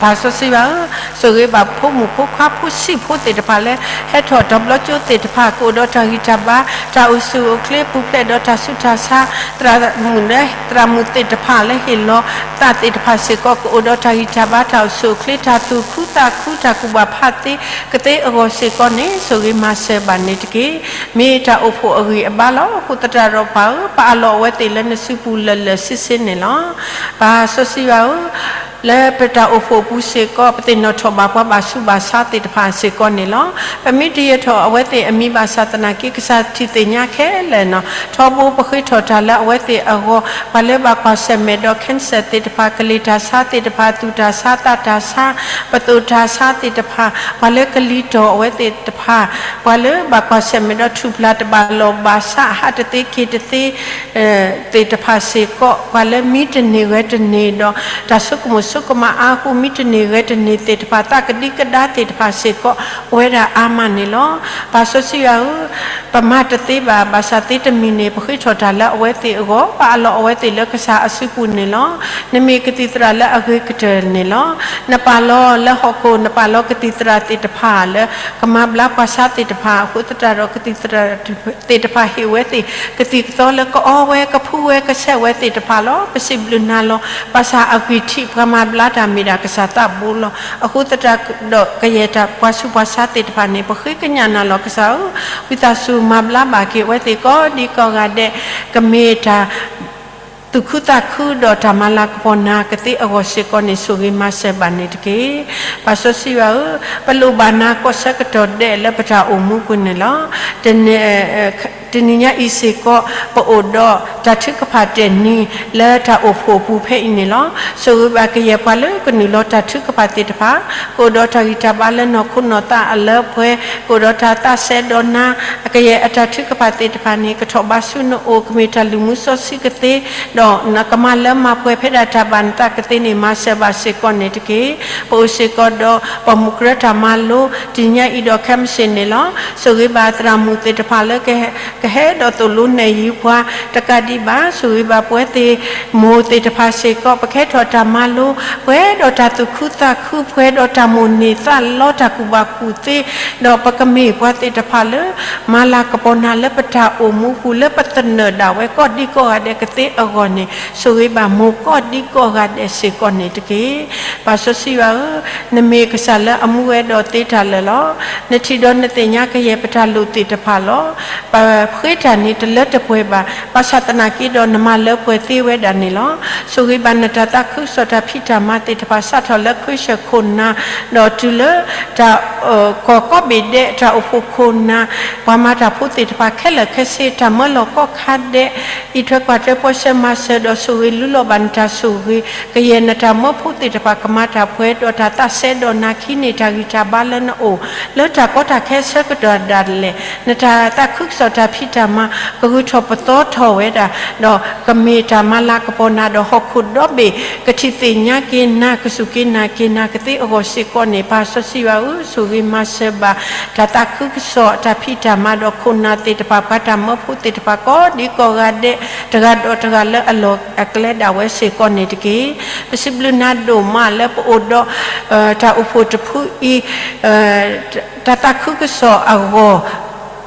ပၢ်စီဆှံယွၤဧၢ, ဆိၣ်ဂ့ၤဘၣ်ဖိမုၣ်ဖိခွါဖိဆံးဖိသ့ၣ်တဖၣ်လၢ ဟဲထီၣ်တဘျီကၠိသ့ၣ်တဖၣ် ကအိၣ်ဒီးတၢ်ဂံၢ်တၢ်ဘါ တၢ်အိၣ်ဆူၣ်အိၣ်ချ့ ပူၤဖျဲးဒီးတၢ်ဆူးတၢ်ဆါ, သရၣ်မုၣ်လၢ သရၣ်မုၣ်သ့ၣ်တဖၣ်လၢဟ့ၣ်လီၤသးသ့ၣ်တဖၣ်စ့ၢ်ကီး ကအိၣ်ဒီးတၢ်ဂံၢ်တၢ်ဘါ တၢ်အိၣ်ဆူၣ်အိၣ်ချ့ တၢ်သူၣ်ခုသးခု တၢ်ကူၣ်ဘၣ်ဖးသ့ကသ့အဂီၢ်စ့ၢ်ကီးန့ၣ် ဆိၣ်ဂ့ၤမၤစၢၤဘၣ်န့ၣ်တက့ၢ်. မ့ၢ်တၢ်အိၣ်ဖှိၣ်အဂံၢ်အဘါလီၤ. အဃိသတးဒီးပၢ်ဧၢ, ပအးလီၤအဝဲသ့ၣ်လၢနစုပူၤလၢာ်လၢာ်ဆ့ဆ့န့ၣ်လီၤ. ပၢ်စီဆှံယွၤဧၢ, လၢပတၢ်အိၣ်ဖှိၣ်အပူၤစ့ၢ်ကီး ပသ့ၣ်နီၣ်ထီၣ်ဘၣ်ပှၤဘၣ်ဆူးဘၣ်ဆါသ့ၣ်တဖၣ်စ့ၢ်ကီးန့ၣ်လီၤ. ပမ့ၢ်တယၢၤထီၣ်အဝဲသ့ၣ်အမံၤဘၣ်ဆၣ်သနာ်က့ ကစၢ်ထံၣ်သ့ၣ်ညါခဲလၢာ်န့ၣ်လီၤ. ထီဘိပဃ့ထီၣ်တၢ်လၢအဝဲသ့ၣ်အဂီၢ်, ပှၤလၢဘၣ်ကွၢ်ဆၢၣ်မဲာ်ဒီး cancer သ့ၣ်တဖၣ်, ကလ့ၢ်တၢ်ဆါသ့ၣ်တဖၣ်, သူၣ်တၢ်ဆါ, သးတၢ်ဆါ, ပသိၣ်တၢ်ဆါသ့ၣ်တဖၣ်, ပှၤလၢကလံၤတီၢ်အဝဲသ့ၣ်တဖၣ်, ပှၤလၢဘၣ်ကွၢ်ဆၢၣ်မဲာ်ဒီးထူၣ်ဖျါတဘၣ်လီၢ်ဘၣ်စး ဟးတသ့က့ၤတသ့ သ့ၣ်တဖၣ်စ့ၢ်ကီး, ပှၤလၢမံတန့ၢ်ဂဲၤတန့ၢ်ဒီး တၢ်ဆိကမိၣ်ဆိကမးအါအဃိ မံတန့ၢ်ဂဲၤတန့ၢ်သ့ၣ်တဖၣ်, သးကဒံကဒါသ့ၣ်တဖၣ်စ့ၢ်ကီး အိၣ်ဝဲဒၣ်အါမးန့ၣ်လီၤ. ပၢ်စီဆှံယွၤဧၢ, ပမၤတသ့ဘၣ်, ဘၣ်ဆၣ်သ့တမံၤန့ၣ် ပဃ့ထီၣ်တၢ်လၢအဝဲသ့ၣ်အဂီၢ်, ပအးလီၤအဝဲသ့ၣ်လၢကစၢ်အစုပူၤန့ၣ်လီၤ. နမ့ၢ်ကသံၣ်သရၣ်လၢအဂ့ၤကတၢၢ်န့ၣ်လီၤ. နပာ်လီၤလၢဟီၣ်ခိၣ်, နပာ်လီၤကသံၣ်သရၣ်သ့ၣ်တဖၣ်လၢ ကမၤဘျါပှၤဆါသ့ၣ်တဖၣ်, အဃိသတးဒီးကသံၣ်သရၣ် သ့ၣ်တဖၣ်ဟ့ၣ်ဝဲသ့ၣ် ကသံၣ်ကသီလၢကအီဝဲကဖှူဝဲကဆဲးဝဲသ့ၣ်တဖၣ်လီၤ. ပစံးဘျုးနၤလီၤ. ဘၣ်ဆၣ်အဂံၢ်ထံး ပှၤမၤဘျါတၢ်မ့ၢ်ဒၣ်ကစၢ်သးဘိလီၤ. အဃိသတးဒီးကယဲၢ်တၢ်ပှၤဆူးပှၤဆါသ့ၣ်တဖၣ်န့ၣ် ပဃ့ကညးနၤလီၤကစၢ်ဧၢ, ဝံသးစူၤမၤဘျါဘၣ်က့ၤအဝဲသ့ၣ်ကိးဒံကိးဂၤဒဲး, ကမ့ၢ်တၢ် သူၣ်ခုသးခုဒီးတၢ်မၤလၤကပီၤနၤကသ့အဂီၢ်စ့ၢ်ကီးန့ၣ် ဆိၣ်ဂ့ၤမၤစၢၤဘၣ်န့ၣ်တက့ၢ်. ပၢ်စီဆှံယွၤဧၢ, ပလိၣ်ဘၣ်နၤကိးဆၢကတီၢ်ဒဲးလၢပတၢ်အိၣ်မူပူၤန့ၣ်လီၤ. တနံၤညါအံၤစ့ၢ်ကီး ပအိၣ်ဒီးတၢ်ထုကဖၣ်တဲာ်နံၤလၢတၢ်အိၣ်ဖှိၣ်အပူၤဖဲအံၤန့ၣ်လီၤ. ဆိၣ်ဂ့ၤဘၣ်ကယဲၢ်ပှၤလၢကနုာ်လီၤတၢ်ထုကဖၣ်သ့ၣ်တဖၣ်, ကအိၣ်ဒီးတၢ်ဂံၢ်တၢ်ဘါလၢနီၢ်ခိနီၢ်သးအလၢပှဲၤ, ကအိၣ်ဒီးတၢ်သးစဲဒီးနၤ, အကယဲၢ်အတၢ်ထုကဖၣ်သ့ၣ်တဖၣ်န့ၣ် ကထီၣ်ဘးဆူနအိၣ်, ကမ့ၢ်တၢ်လုၢ်မူစီဆှံကသ့, ဒီးနကမၤလၢမၤပှဲၤဖဲဒၣ်တၢ်ဘၣ်နသးကသ့န့ၣ် မၤစၢၤဘၣ်စ့ၢ်ကီးန့ၣ်တက့ၢ်. ပအိၣ်စ့ၢ်ကီးဒီးပှၤမူးကြၢးတၢ်မၤလိ တနံၤညါအံၤဒီးခဲမုၢ်ဆ့ၣ်န့ၣ်လီၤ. ဆိၣ်ဂ့ၤဘၣ်သရၣ်မုၣ်သ့ၣ်တဖၣ်လၢ ကဟဲဒီးသိၣ်လိနဲၣ်ယုၤပှၤတကးဒံးဘၣ်, ဆိၣ်ဂ့ၤဘၣ်ပဝဲသ့ၣ်မိၢ်သ့ၣ်တဖၣ်စ့ၢ်ကီး ပကဟဲထီၣ်တၢ်မၤလိ ပှဲၤဒီးတၢ်သူၣ်ခုသးခု, ပှဲၤဒီးတၢ်မိၣ်န့ၢ်သးလီ တၢ်ကူၣ်ဘၣ်ကူၣ်သ့, ဒီးပကမ့ၢ်ပှၤသ့ၣ်တဖၣ်လၢ မၤလၤကပီၤနၤလၢပတၢ်အိၣ်မူပူၤ လၢပသနၢၣ်ဒၣ်ဝဲကိးဒံကိးဂၤဒဲးကသ့အဂီၢ်န့ၣ်, ဆိၣ်ဂ့ၤဘၣ်မိၢ်ကိးဒံကိးဂၤဒဲးစ့ၢ်ကီးန့ၣ်တက့ၢ်. ပၢ်စီဆှံယွၤဧၢ, နမ့ၢ်ကစၢ်လၢအမူဝဲဒီးသ့တၢ်လၢာ်လီၤ. နထံၣ်ဒီးနသ့ၣ်ညါကယဲၢ်ပတၢ်လိၣ်သ့ၣ်တဖၣ်လီၤ. ပဃ့တၢ်န့ၣ်တလၢတပှဲၤဘၣ်, ဘၣ်ဆၣ်သနာ်က့ဒီးနမၤလၢပှဲၤသ့ဝဲဒၣ်န့ၣ်လီၤ. ဆိၣ်ဂ့ၤဘၣ်နတၢ်သးခုကစီၣ်တၢ်ဖံးတၢ်မၤသ့ၣ်တဖၣ် စးထီၣ်လၢခရံာ်စၢၢ်ခိၣ်နၢ်, ဒီးတုၤလၢ တၢ် ကီၢ်ကိးဘ့ၣ်ဒဲး တၢ်အိၣ်ဖှိၣ်ခိၣ်နၢ်, ပှၤမၤတၢ်ဖိသ့ၣ်တဖၣ်ခဲလၢာ်ခဲဆ့ တၢ်မၢလီၤကီၢ်ခါဒဲး, အံးထွဲကွၢ်ထွဲ ပှၤဆှၢမၤစၢၤ ဒီးဆိၣ်ဂ့ၤလူလီၤဘၣ်နတၢ်ဆိၣ်ဂ့ၤ, ကယဲၢ်နတၢ်မၢဖိသ့ၣ်တဖၣ် ကမၤတၢ်ပှဲၤဒီးတၢ်သးစဲဒီးနၤခံန့ၣ် တၢ်ဂံၢ်တၢ်ဘါလၢနအိၣ် လၢတၢ်ကီတၢ်ခဲဆၢကတီၢ်ဒၣ်လဲာ်, နတၢ်သးခုကစီၣ်တၢ်ဖံးတၢ်မၤ ကဂုာ်ထီၣ်ပသီထီၣ်ဝဲဒၣ်, ဒီးကမ့ၢ်တၢ်မၤလၤကပီၤနၤ ဒီးဟီၣ်ခိၣ်ဒီဘ့ၣ် ကထံၣ်သ့ၣ်ညါက့ၤနၤ ကစူၢ်က့ၤနာ်က့ၤနၤကသ့အဂီၢ်စ့ၢ်ကီးန့ၣ်, ပၢ်စီဆှံယွၤဧၢ, ဆိၣ်ဂ့ၤမၤစၢၤဘၣ် တၢ်သးခုကစီၣ်တၢ်ဖံးတၢ်မၤ ဒီးခိၣ်နၢ်သ့ၣ်တဖၣ် ပှၤတၢ်မၢဖိသ့ၣ်တဖၣ် ကိးဒံကိးဂၤဒဲး တဂၤဒီးတဂၤလၢအလီၢ်အကျဲဒၣ်ဝဲစ့ၢ်ကီးန့ၣ်တက့ၢ်. ပစံးဘျုးနၤဒိၣ်မးလၢပအိၣ်ဒီး တၢ်အိၣ်ဖှိၣ်တဖုအံၤ တၢ်သးခုကစီၣ်အဂီၢ်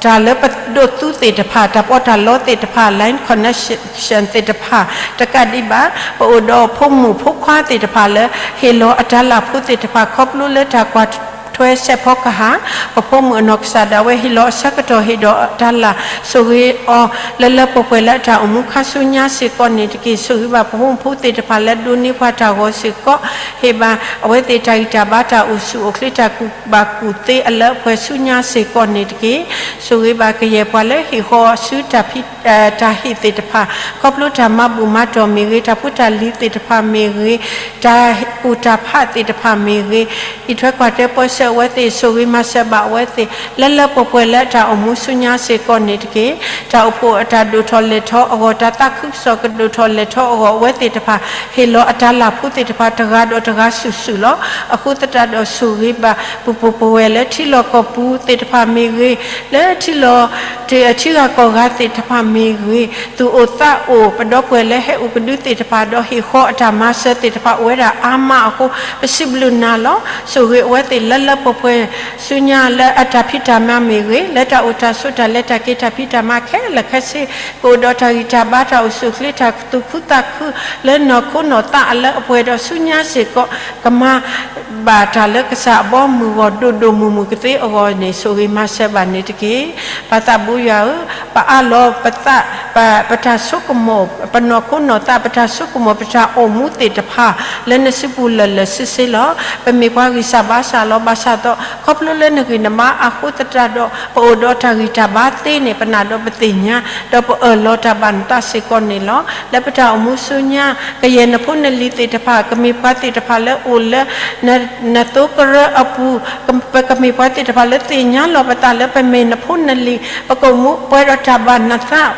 တၢ်လၢပဒိးသူသ့ၣ်တဖၣ်, တၢ်ပီးတၢ်လီသ့ၣ်တဖၣ်, line connection သ့ၣ်တဖၣ်, တကးဒံးဘၣ် ပအိၣ်ဒီးဖိမုၣ်ဖိခွါသ့ၣ်တဖၣ်လၢ ဟ့ၣ်လီၤအတၤလၢ်ဖိသ့ၣ်တဖၣ် ခီဖျိလၢတၢ်ကွၢ်ထွဲစဲးဖီကဟၣ်, ပဖိမုၣ်အနီၢ်ကစၢ်ဒၣ်ဝဲဟ့ၣ်လီၤအဆၢကတီၢ် ဟ့ၣ်ဒီးတၤလၢ် ဆိၣ်ဂ့ၤအီၤ လၢလၢပှဲၤပှဲၤလၢအတၢ်အိၣ်မူခါဆူညါစ့ၢ်ကီးန့ၣ်တက့ၢ်. ဆိၣ်ဂ့ၤဘၣ်ပဖိမုၣ်ဖိသ့ၣ်တဖၣ်လၢဒိးန့ၢ်ပှၤတၢ်ဂီၤစ့ၢ်ကီး, ဟ့ၣ်ဘၣ်အဝဲသ့ၣ်တၢ်ဂံၢ်တၢ်ဘါ တၢ်အိၣ်ဆူၣ်အိၣ်ချ့ တၢ်ကူၣ်ဘၣ်ကူၣ်သ့အလၢအပှဲၤဆူညါစ့ၢ်ကီးန့ၣ်တက့ၢ်. ဆိၣ်ဂ့ၤဘၣ်ကယဲၢ်ပှၤလၢဟံၣ်ဃီဆူ တၢ်ဟ့ၣ်သ့ၣ်တဖၣ်, ခီဖျိတၢ်မၤဘူၣ်မၤတီၢ်မ့ၢ်ဂ့ၤ, တၢ်ဖိတၢ်လံၤသ့ၣ်တဖၣ်မ့ၢ်ဂ့ၤ, တၢ်ကူၣ်တၢ်ဖးသ့ၣ်တဖၣ်မ့ၢ်ဂ့ၤ, အံးထွဲကွၢ်ထွဲပၢဆှၢအဝဲသ့ၣ်, ဆိၣ်ဂ့ၤမၤစၢၤဘၣ်အဝဲသ့ၣ် လၢလၢပှဲၤပှဲၤလၢအတၢ်အိၣ်မူဆူညါစ့ၢ်ကီးန့ၣ်တက့ၢ်. တၢ်အိၣ်ဖှိၣ်အတၢ်ဒိၣ်ထီၣ်လဲၢ်ထီၣ်အဂီၢ်, တၢ်သးခုကစီၣ်ကဒိၣ်ထီၣ်လဲၢ်ထီၣ်အဂီၢ်, အဝဲသ့ၣ်တဖၣ် ဟ့ၣ်လီၤအတၤလၢ်ဖိသ့ၣ်တဖၣ် တဂၤဒီးတဂၤစုာ်စုာ်လီၤ. အဃိသတးဒီး ဆိၣ်ဂ့ၤဘၣ်ပပှဲၤပဝဲၢ်လၢထံလီၢ်ကီၢ်ပူၤသ့ၣ်တဖၣ်မ့ၢ်ဂ့ၤ, လၢထံလီၢ် ထံဂၤကီၢ်ဂၤသ့ၣ်တဖၣ်မ့ၢ်ဂ့ၤ, သူၣ်အိၣ်သးအိၣ် ပဒီပုၢ်ဝဲၢ်လၢဟဲအိၣ်ကဒုသ့ၣ်တဖၣ်ဒီး ဟ့ၣ်ဃီအတၢ်မၤစၢၤသ့ၣ်တဖၣ် အိၣ်ဝဲဒၣ်အါမးအဃိ ပစံးဘျုးနၤလီၤ. ဆိၣ်ဂ့ၤအဝဲသ့ၣ်လၢလၢပှဲၤပှဲၤ ဆူညါလၢအတၢ်ဖံးတၢ်မၤမ့ၢ်ဂ့ၤ, လၢတၢ်အိၣ်တၢ်ဆိးတၢ်လဲၤတၢ်က့ၤတၢ်ဖံးတၢ်မၤခဲလၢာ်ခဲဆ့, ကအိၣ်ဒီးတၢ်ဂံၢ်တၢ်ဘါ တၢ်အိၣ်ဆူၣ်အိၣ်ချ့ တၢ်သူၣ်ခုသးခု လၢနီၢ်ခိနီၢ်သးအလၢအပှဲၤဒီးဆူညါစ့ၢ်ကီး, ကမၤဘၣ်တၢ်လၢကစၢ်အဘီအမုၢ်အဂီၢ် ဒိၣ်ဒိၣ်မုၢ်မုၢ်ကသ့အဂီၢ်န့ၣ် ဆိၣ်ဂ့ၤမၤစၢၤဘၣ်န့ၣ်တက့ၢ်. ပၢ်သးဘိယွၤဧၢ, ပအးလီၤပသး, ပ ပတၢ်ဆိကမိၣ်, ပနီၢ်ခိနီၢ်သး, ပတၢ်ဆိကမိၣ်, ပတၢ်အိၣ်မူသ့ၣ်တဖၣ် လၢနစုပူၤလၢာ်လၢာ်ဆ့ဆ့လီၤ. ပမ့ၢ်ပှၤဂံၢ်စၢ်ဘါစၢ်လီၤ. ဘၣ်ဆၣ်ဒီး ခီဖျိလၢနဂံၢ်နဘါအဃိသတးဒီး ပအိၣ်ဒီးတၢ်ဂံၢ်တၢ်ဘါသ့န့ၣ် ပနာ်ဒီးပသ့ၣ်ညါ, ဒီးပအၢၣ်လီၤတၢ်ဘၣ်နသးစ့ၢ်ကီးန့ၣ်လီၤ. လၢပတၢ်အိၣ်မူဆူညါ ကယဲၢ်နဖိနလံၤသ့ၣ်တဖၣ်, ကမ့ၢ်ပှၤသ့ၣ်တဖၣ်လၢအိၣ်လၢ နသိကရၢအပူၤ, က ပကမ့ၢ်ပှၤသ့ၣ်တဖၣ်လၢသ့ၣ်ညါလီၤပသးလၢ ပမ့ၢ်နဖိနလံၤ, ပကအိၣ်မူပှဲၤဒီးတၢ်ဘၣ်နသး,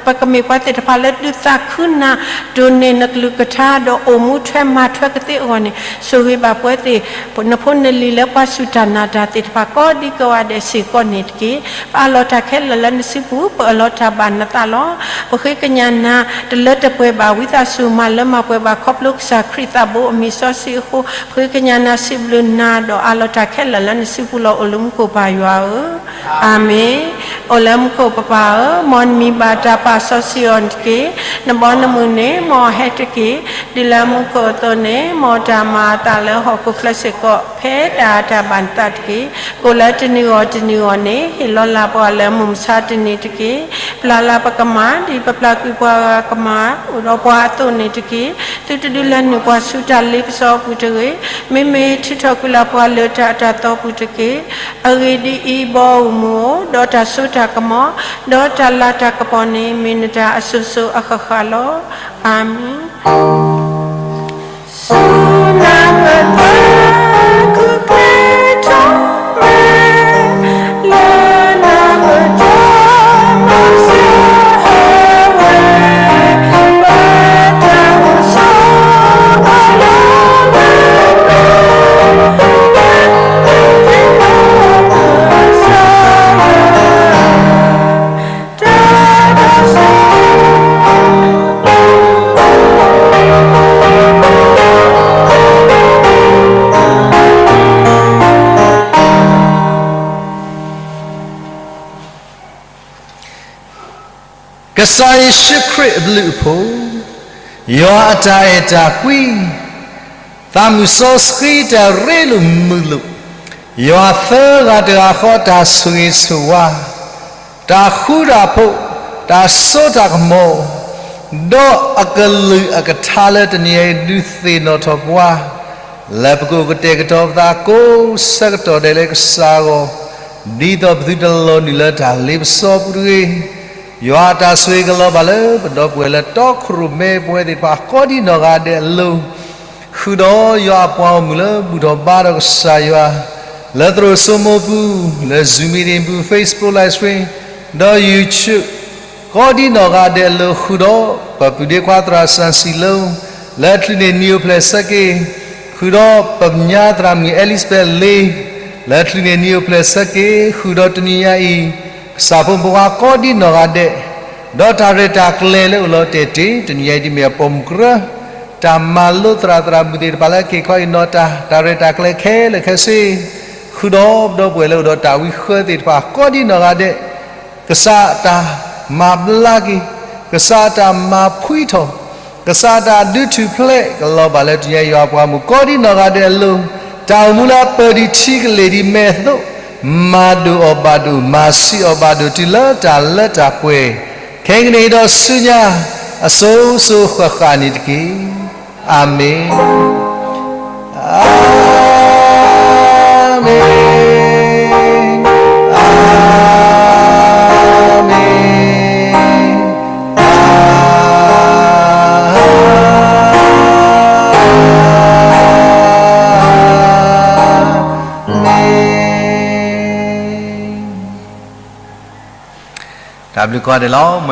ပကမ့ၢ်ပှၤသ့ၣ်တဖၣ်လၢဒုးသးခုနၤ, ဒိးန့ၢ်နကလုၢ်ကထါ ဒီးအိၣ်မူထွဲမၤထွဲကသ့အဂီၢ်န့ၣ်, ဆိၣ်ဂ့ၤဘၣ်ပဝဲသ့ၣ် နဖိနလံၤလၢပှၤစူၢ်တၢ်နာ်တၢ်သ့ၣ်တဖၣ် ကိးဒံကိးဂၤဒဲးစ့ၢ်ကီးန့ၣ်တက့ၢ်. ပအးလီၤတၢ်ခဲလၢာ်လၢနစုပူၤ, ပအၢၣ်လီၤတၢ်ဘၣ်နသးလီၤ. ပဃ့ကညးနၤ တလၢတပှဲၤဘၣ်, ဝံသးစူၤမၤလၢမၤပှဲၤဘၣ် ခီဖျိကစၢ်ခရံာ်သးဘိအမံၤစီဆှံအဃိ, ပဃ့ကညးနၤ စံးဘျုးနၤ ဒီးအးလီၤတၢ်ခဲလၢာ်လၢနစုပူၤလီၤ. အိၣ်လၢမူခိၣ်ပၢ်ယွၤဧၢ, အၤမ့ၣ်. အိၣ်လၢမူခိၣ်ပပၢ်ဧၢ, မ်နမံၤဘၣ်တၢ်ပာ်စီဆှံအီၤတက့ၢ်. နဘီနမုၢ်န့ၣ် မ်အဟဲတက့ၢ်. ဒ်လၢမူခိၣ်အသိးန့ၣ်, မ်တၢ်မၤအသးလၢဟီၣ်ခိၣ်ချၢစ့ၢ်ကီး ဖဲဒၣ်တၢ်ဘၣ်နသးတက့ၢ်. ကိၣ်လၢတနံၤဂီၢ်တနံၤဂီၢ်န့ၣ်, ဟ့ၣ်လီၤလၢ်ပှၤလၢမုၢ်မဆါတနံၤတက့ၢ်. ပျၢ်လၢ်ပကမၢ်, ဒ်ပပျၢ်ကွံာ်ပှၤဂၤကမၢ်, အိၣ်ဒီးပှၤအသိးန့ၣ်တက့ၢ်. သုတဒုးလဲၤနုာ်ပှၤဆူတၢ်လ့ပစီအပူၤတဂ့ၤ. မ့မ့ၢ်ထုးထီၣ်ကွံာ်လၢ်ပှၤလၢတၢ်အတၢ်သီပူၤတက့ၢ်. အဂ့ၢ်ဒ်အံၤ, ဘီဧိၤမုၢ်ဧိၤ, ဒီးတၢ်စိတၢ်ကမီၤ, ဒီးတၢ်လၤတၢ်ကပီၤန့ၣ် မ့ၢ်နတၢ်အစိၤစိၤအဃၣ်ဃၣ်လီၤ. အၤမ့ၣ်. ကစၢ်ယ့ၣ်ၡူးခရံာ်အဘျုးအဖှိၣ်, ယွၤအတၢ်အဲၣ်တၢ်ကွံ, သးမုၢ်စီဆှံတၢ်ရ့လိာ်မုာ်လိာ်, ယွၤသၢဂၤတဂၤဃီတၢ်ဆိၣ်ဂ့ၤဆိၣ်ဝါ, တၢ်ဃူတၢ်ဖိး, တၢ်စိတၢ်ကမီၤ, ဒီးအကလုၢ်အကထါလၢတနံၤအံၤ ဒုးသ့ၣ်နီၣ်ထီၣ်ပှၤ လၢပကအိၣ်ကတဲာ်ကတီၤပသးကိးဆၢကတီၢ်ဒဲးလၢကစၢ်အဂီၢ်, ဒ်သိးပသုတလီၤနုာ်လၢတၢ်လ့ပစီပူၤတဂ့ၤ. ယွၤအတၢ်ဆိၣ်ဂ့ၤကလီၤဘၣ်လၢပဒီပုၢ်ဝဲၢ်လၢတီခိၣ်ရိၣ်မဲပဝဲသ့ၣ်တဖၣ်ကိးဒံနီၢ်ဂၤဒဲးအလိၤ, ဃုာ်ဒီးယွၤအပှၤဂီၢ်မုၢ်လၢဘူၣ်ထီၣ်ဘါထီၣ်ကစၢ်ယွၤ, လၢသရိာ်စိမိပူၤ, လၢ Zoom meeting ပူၤ, Facebook live stream, ဒီး YouTube ကိးဒံနီၢ်ဂၤဒဲးအလိၤ, ဃုာ်ဒီးပပုၢ်ဒ့ခွါသရၣ်စၢ်စံးလိၤ လၢချုးန့ၢ်နံၣ်အိၣ်ဖျဲၣ်ဆၢက့ၤ, ဃုာ်ဒီးပညါသရၣ်မုၣ် Elizabeth လ့, လၢချုးန့ၢ်နံၣ်အိၣ်ဖျဲၣ်ဆၢက့ၤ, ဃုာ်ဒီးတနံၤညါအံၤ ကစၢ်ဖိမုၣ်ဖိခွါကိးဒံနီၢ်ဂၤဒဲး, ဒီးတၢ်ရဲၣ်တၢ်ကျဲၤလၢအိၣ်လီၤတဲာ်တ့ၢ် တနံၤညါအံၤတမ့ၢ်အပိာ်မုၣ်ကရၢ, တၢ်မၤလိသရၣ်သရၣ်မုၣ်သ့ၣ်တဖၣ်လၢက့ၤခီအံၤနီၢ်တၢ်, တၢ်ရဲၣ်တၢ်ကျဲၤခဲလၢာ်ခဲဆ့, ဃုာ်ဒီးပဒီပုၢ်ဝဲၢ်လၢအိၣ်ဒီးတၢ်ဝံဃၢသ့ၣ်တဖၣ်ကိးဒံနီၢ်ဂၤဒဲး, ကစၢ်အတၢ်မၤဘျါက့ၤ, ကစၢ်အတၢ်မၤဖှံထီၣ်, ကစၢ်အတၢ်ဒုးထူၣ်ဖျဲးကလီၤဘၣ်လၢတနံၤအံၤ ယွၤအပှၤမုၣ်ကိးဒံနီၢ်ဂၤဒဲးအလိၤ, တၢ်အိၣ်မူလၢအပၢၢ်ဒံးထံကလ့ၢ်ဒံးမဲာ်အသိး, မၤဒိၣ်အီၤဘၣ်ဒိၣ်, မၤဆံးအီၤဘၣ်ဒိၣ် တုၤလၢတၢ်လၢတၢ်ပှဲၤ, ခဲကနံၣ်အံၤဒီးဆူညါ အစိၤစိၤဃၣ်ဃၣ်န့ၣ်တက့ၢ်. အၤမ့ၣ်, အၤမ့ၣ်, အၤမ့ၣ်, အၤမ့ၣ်. တၢ်ဘျုးကိးဂၤဒဲးလီၤ.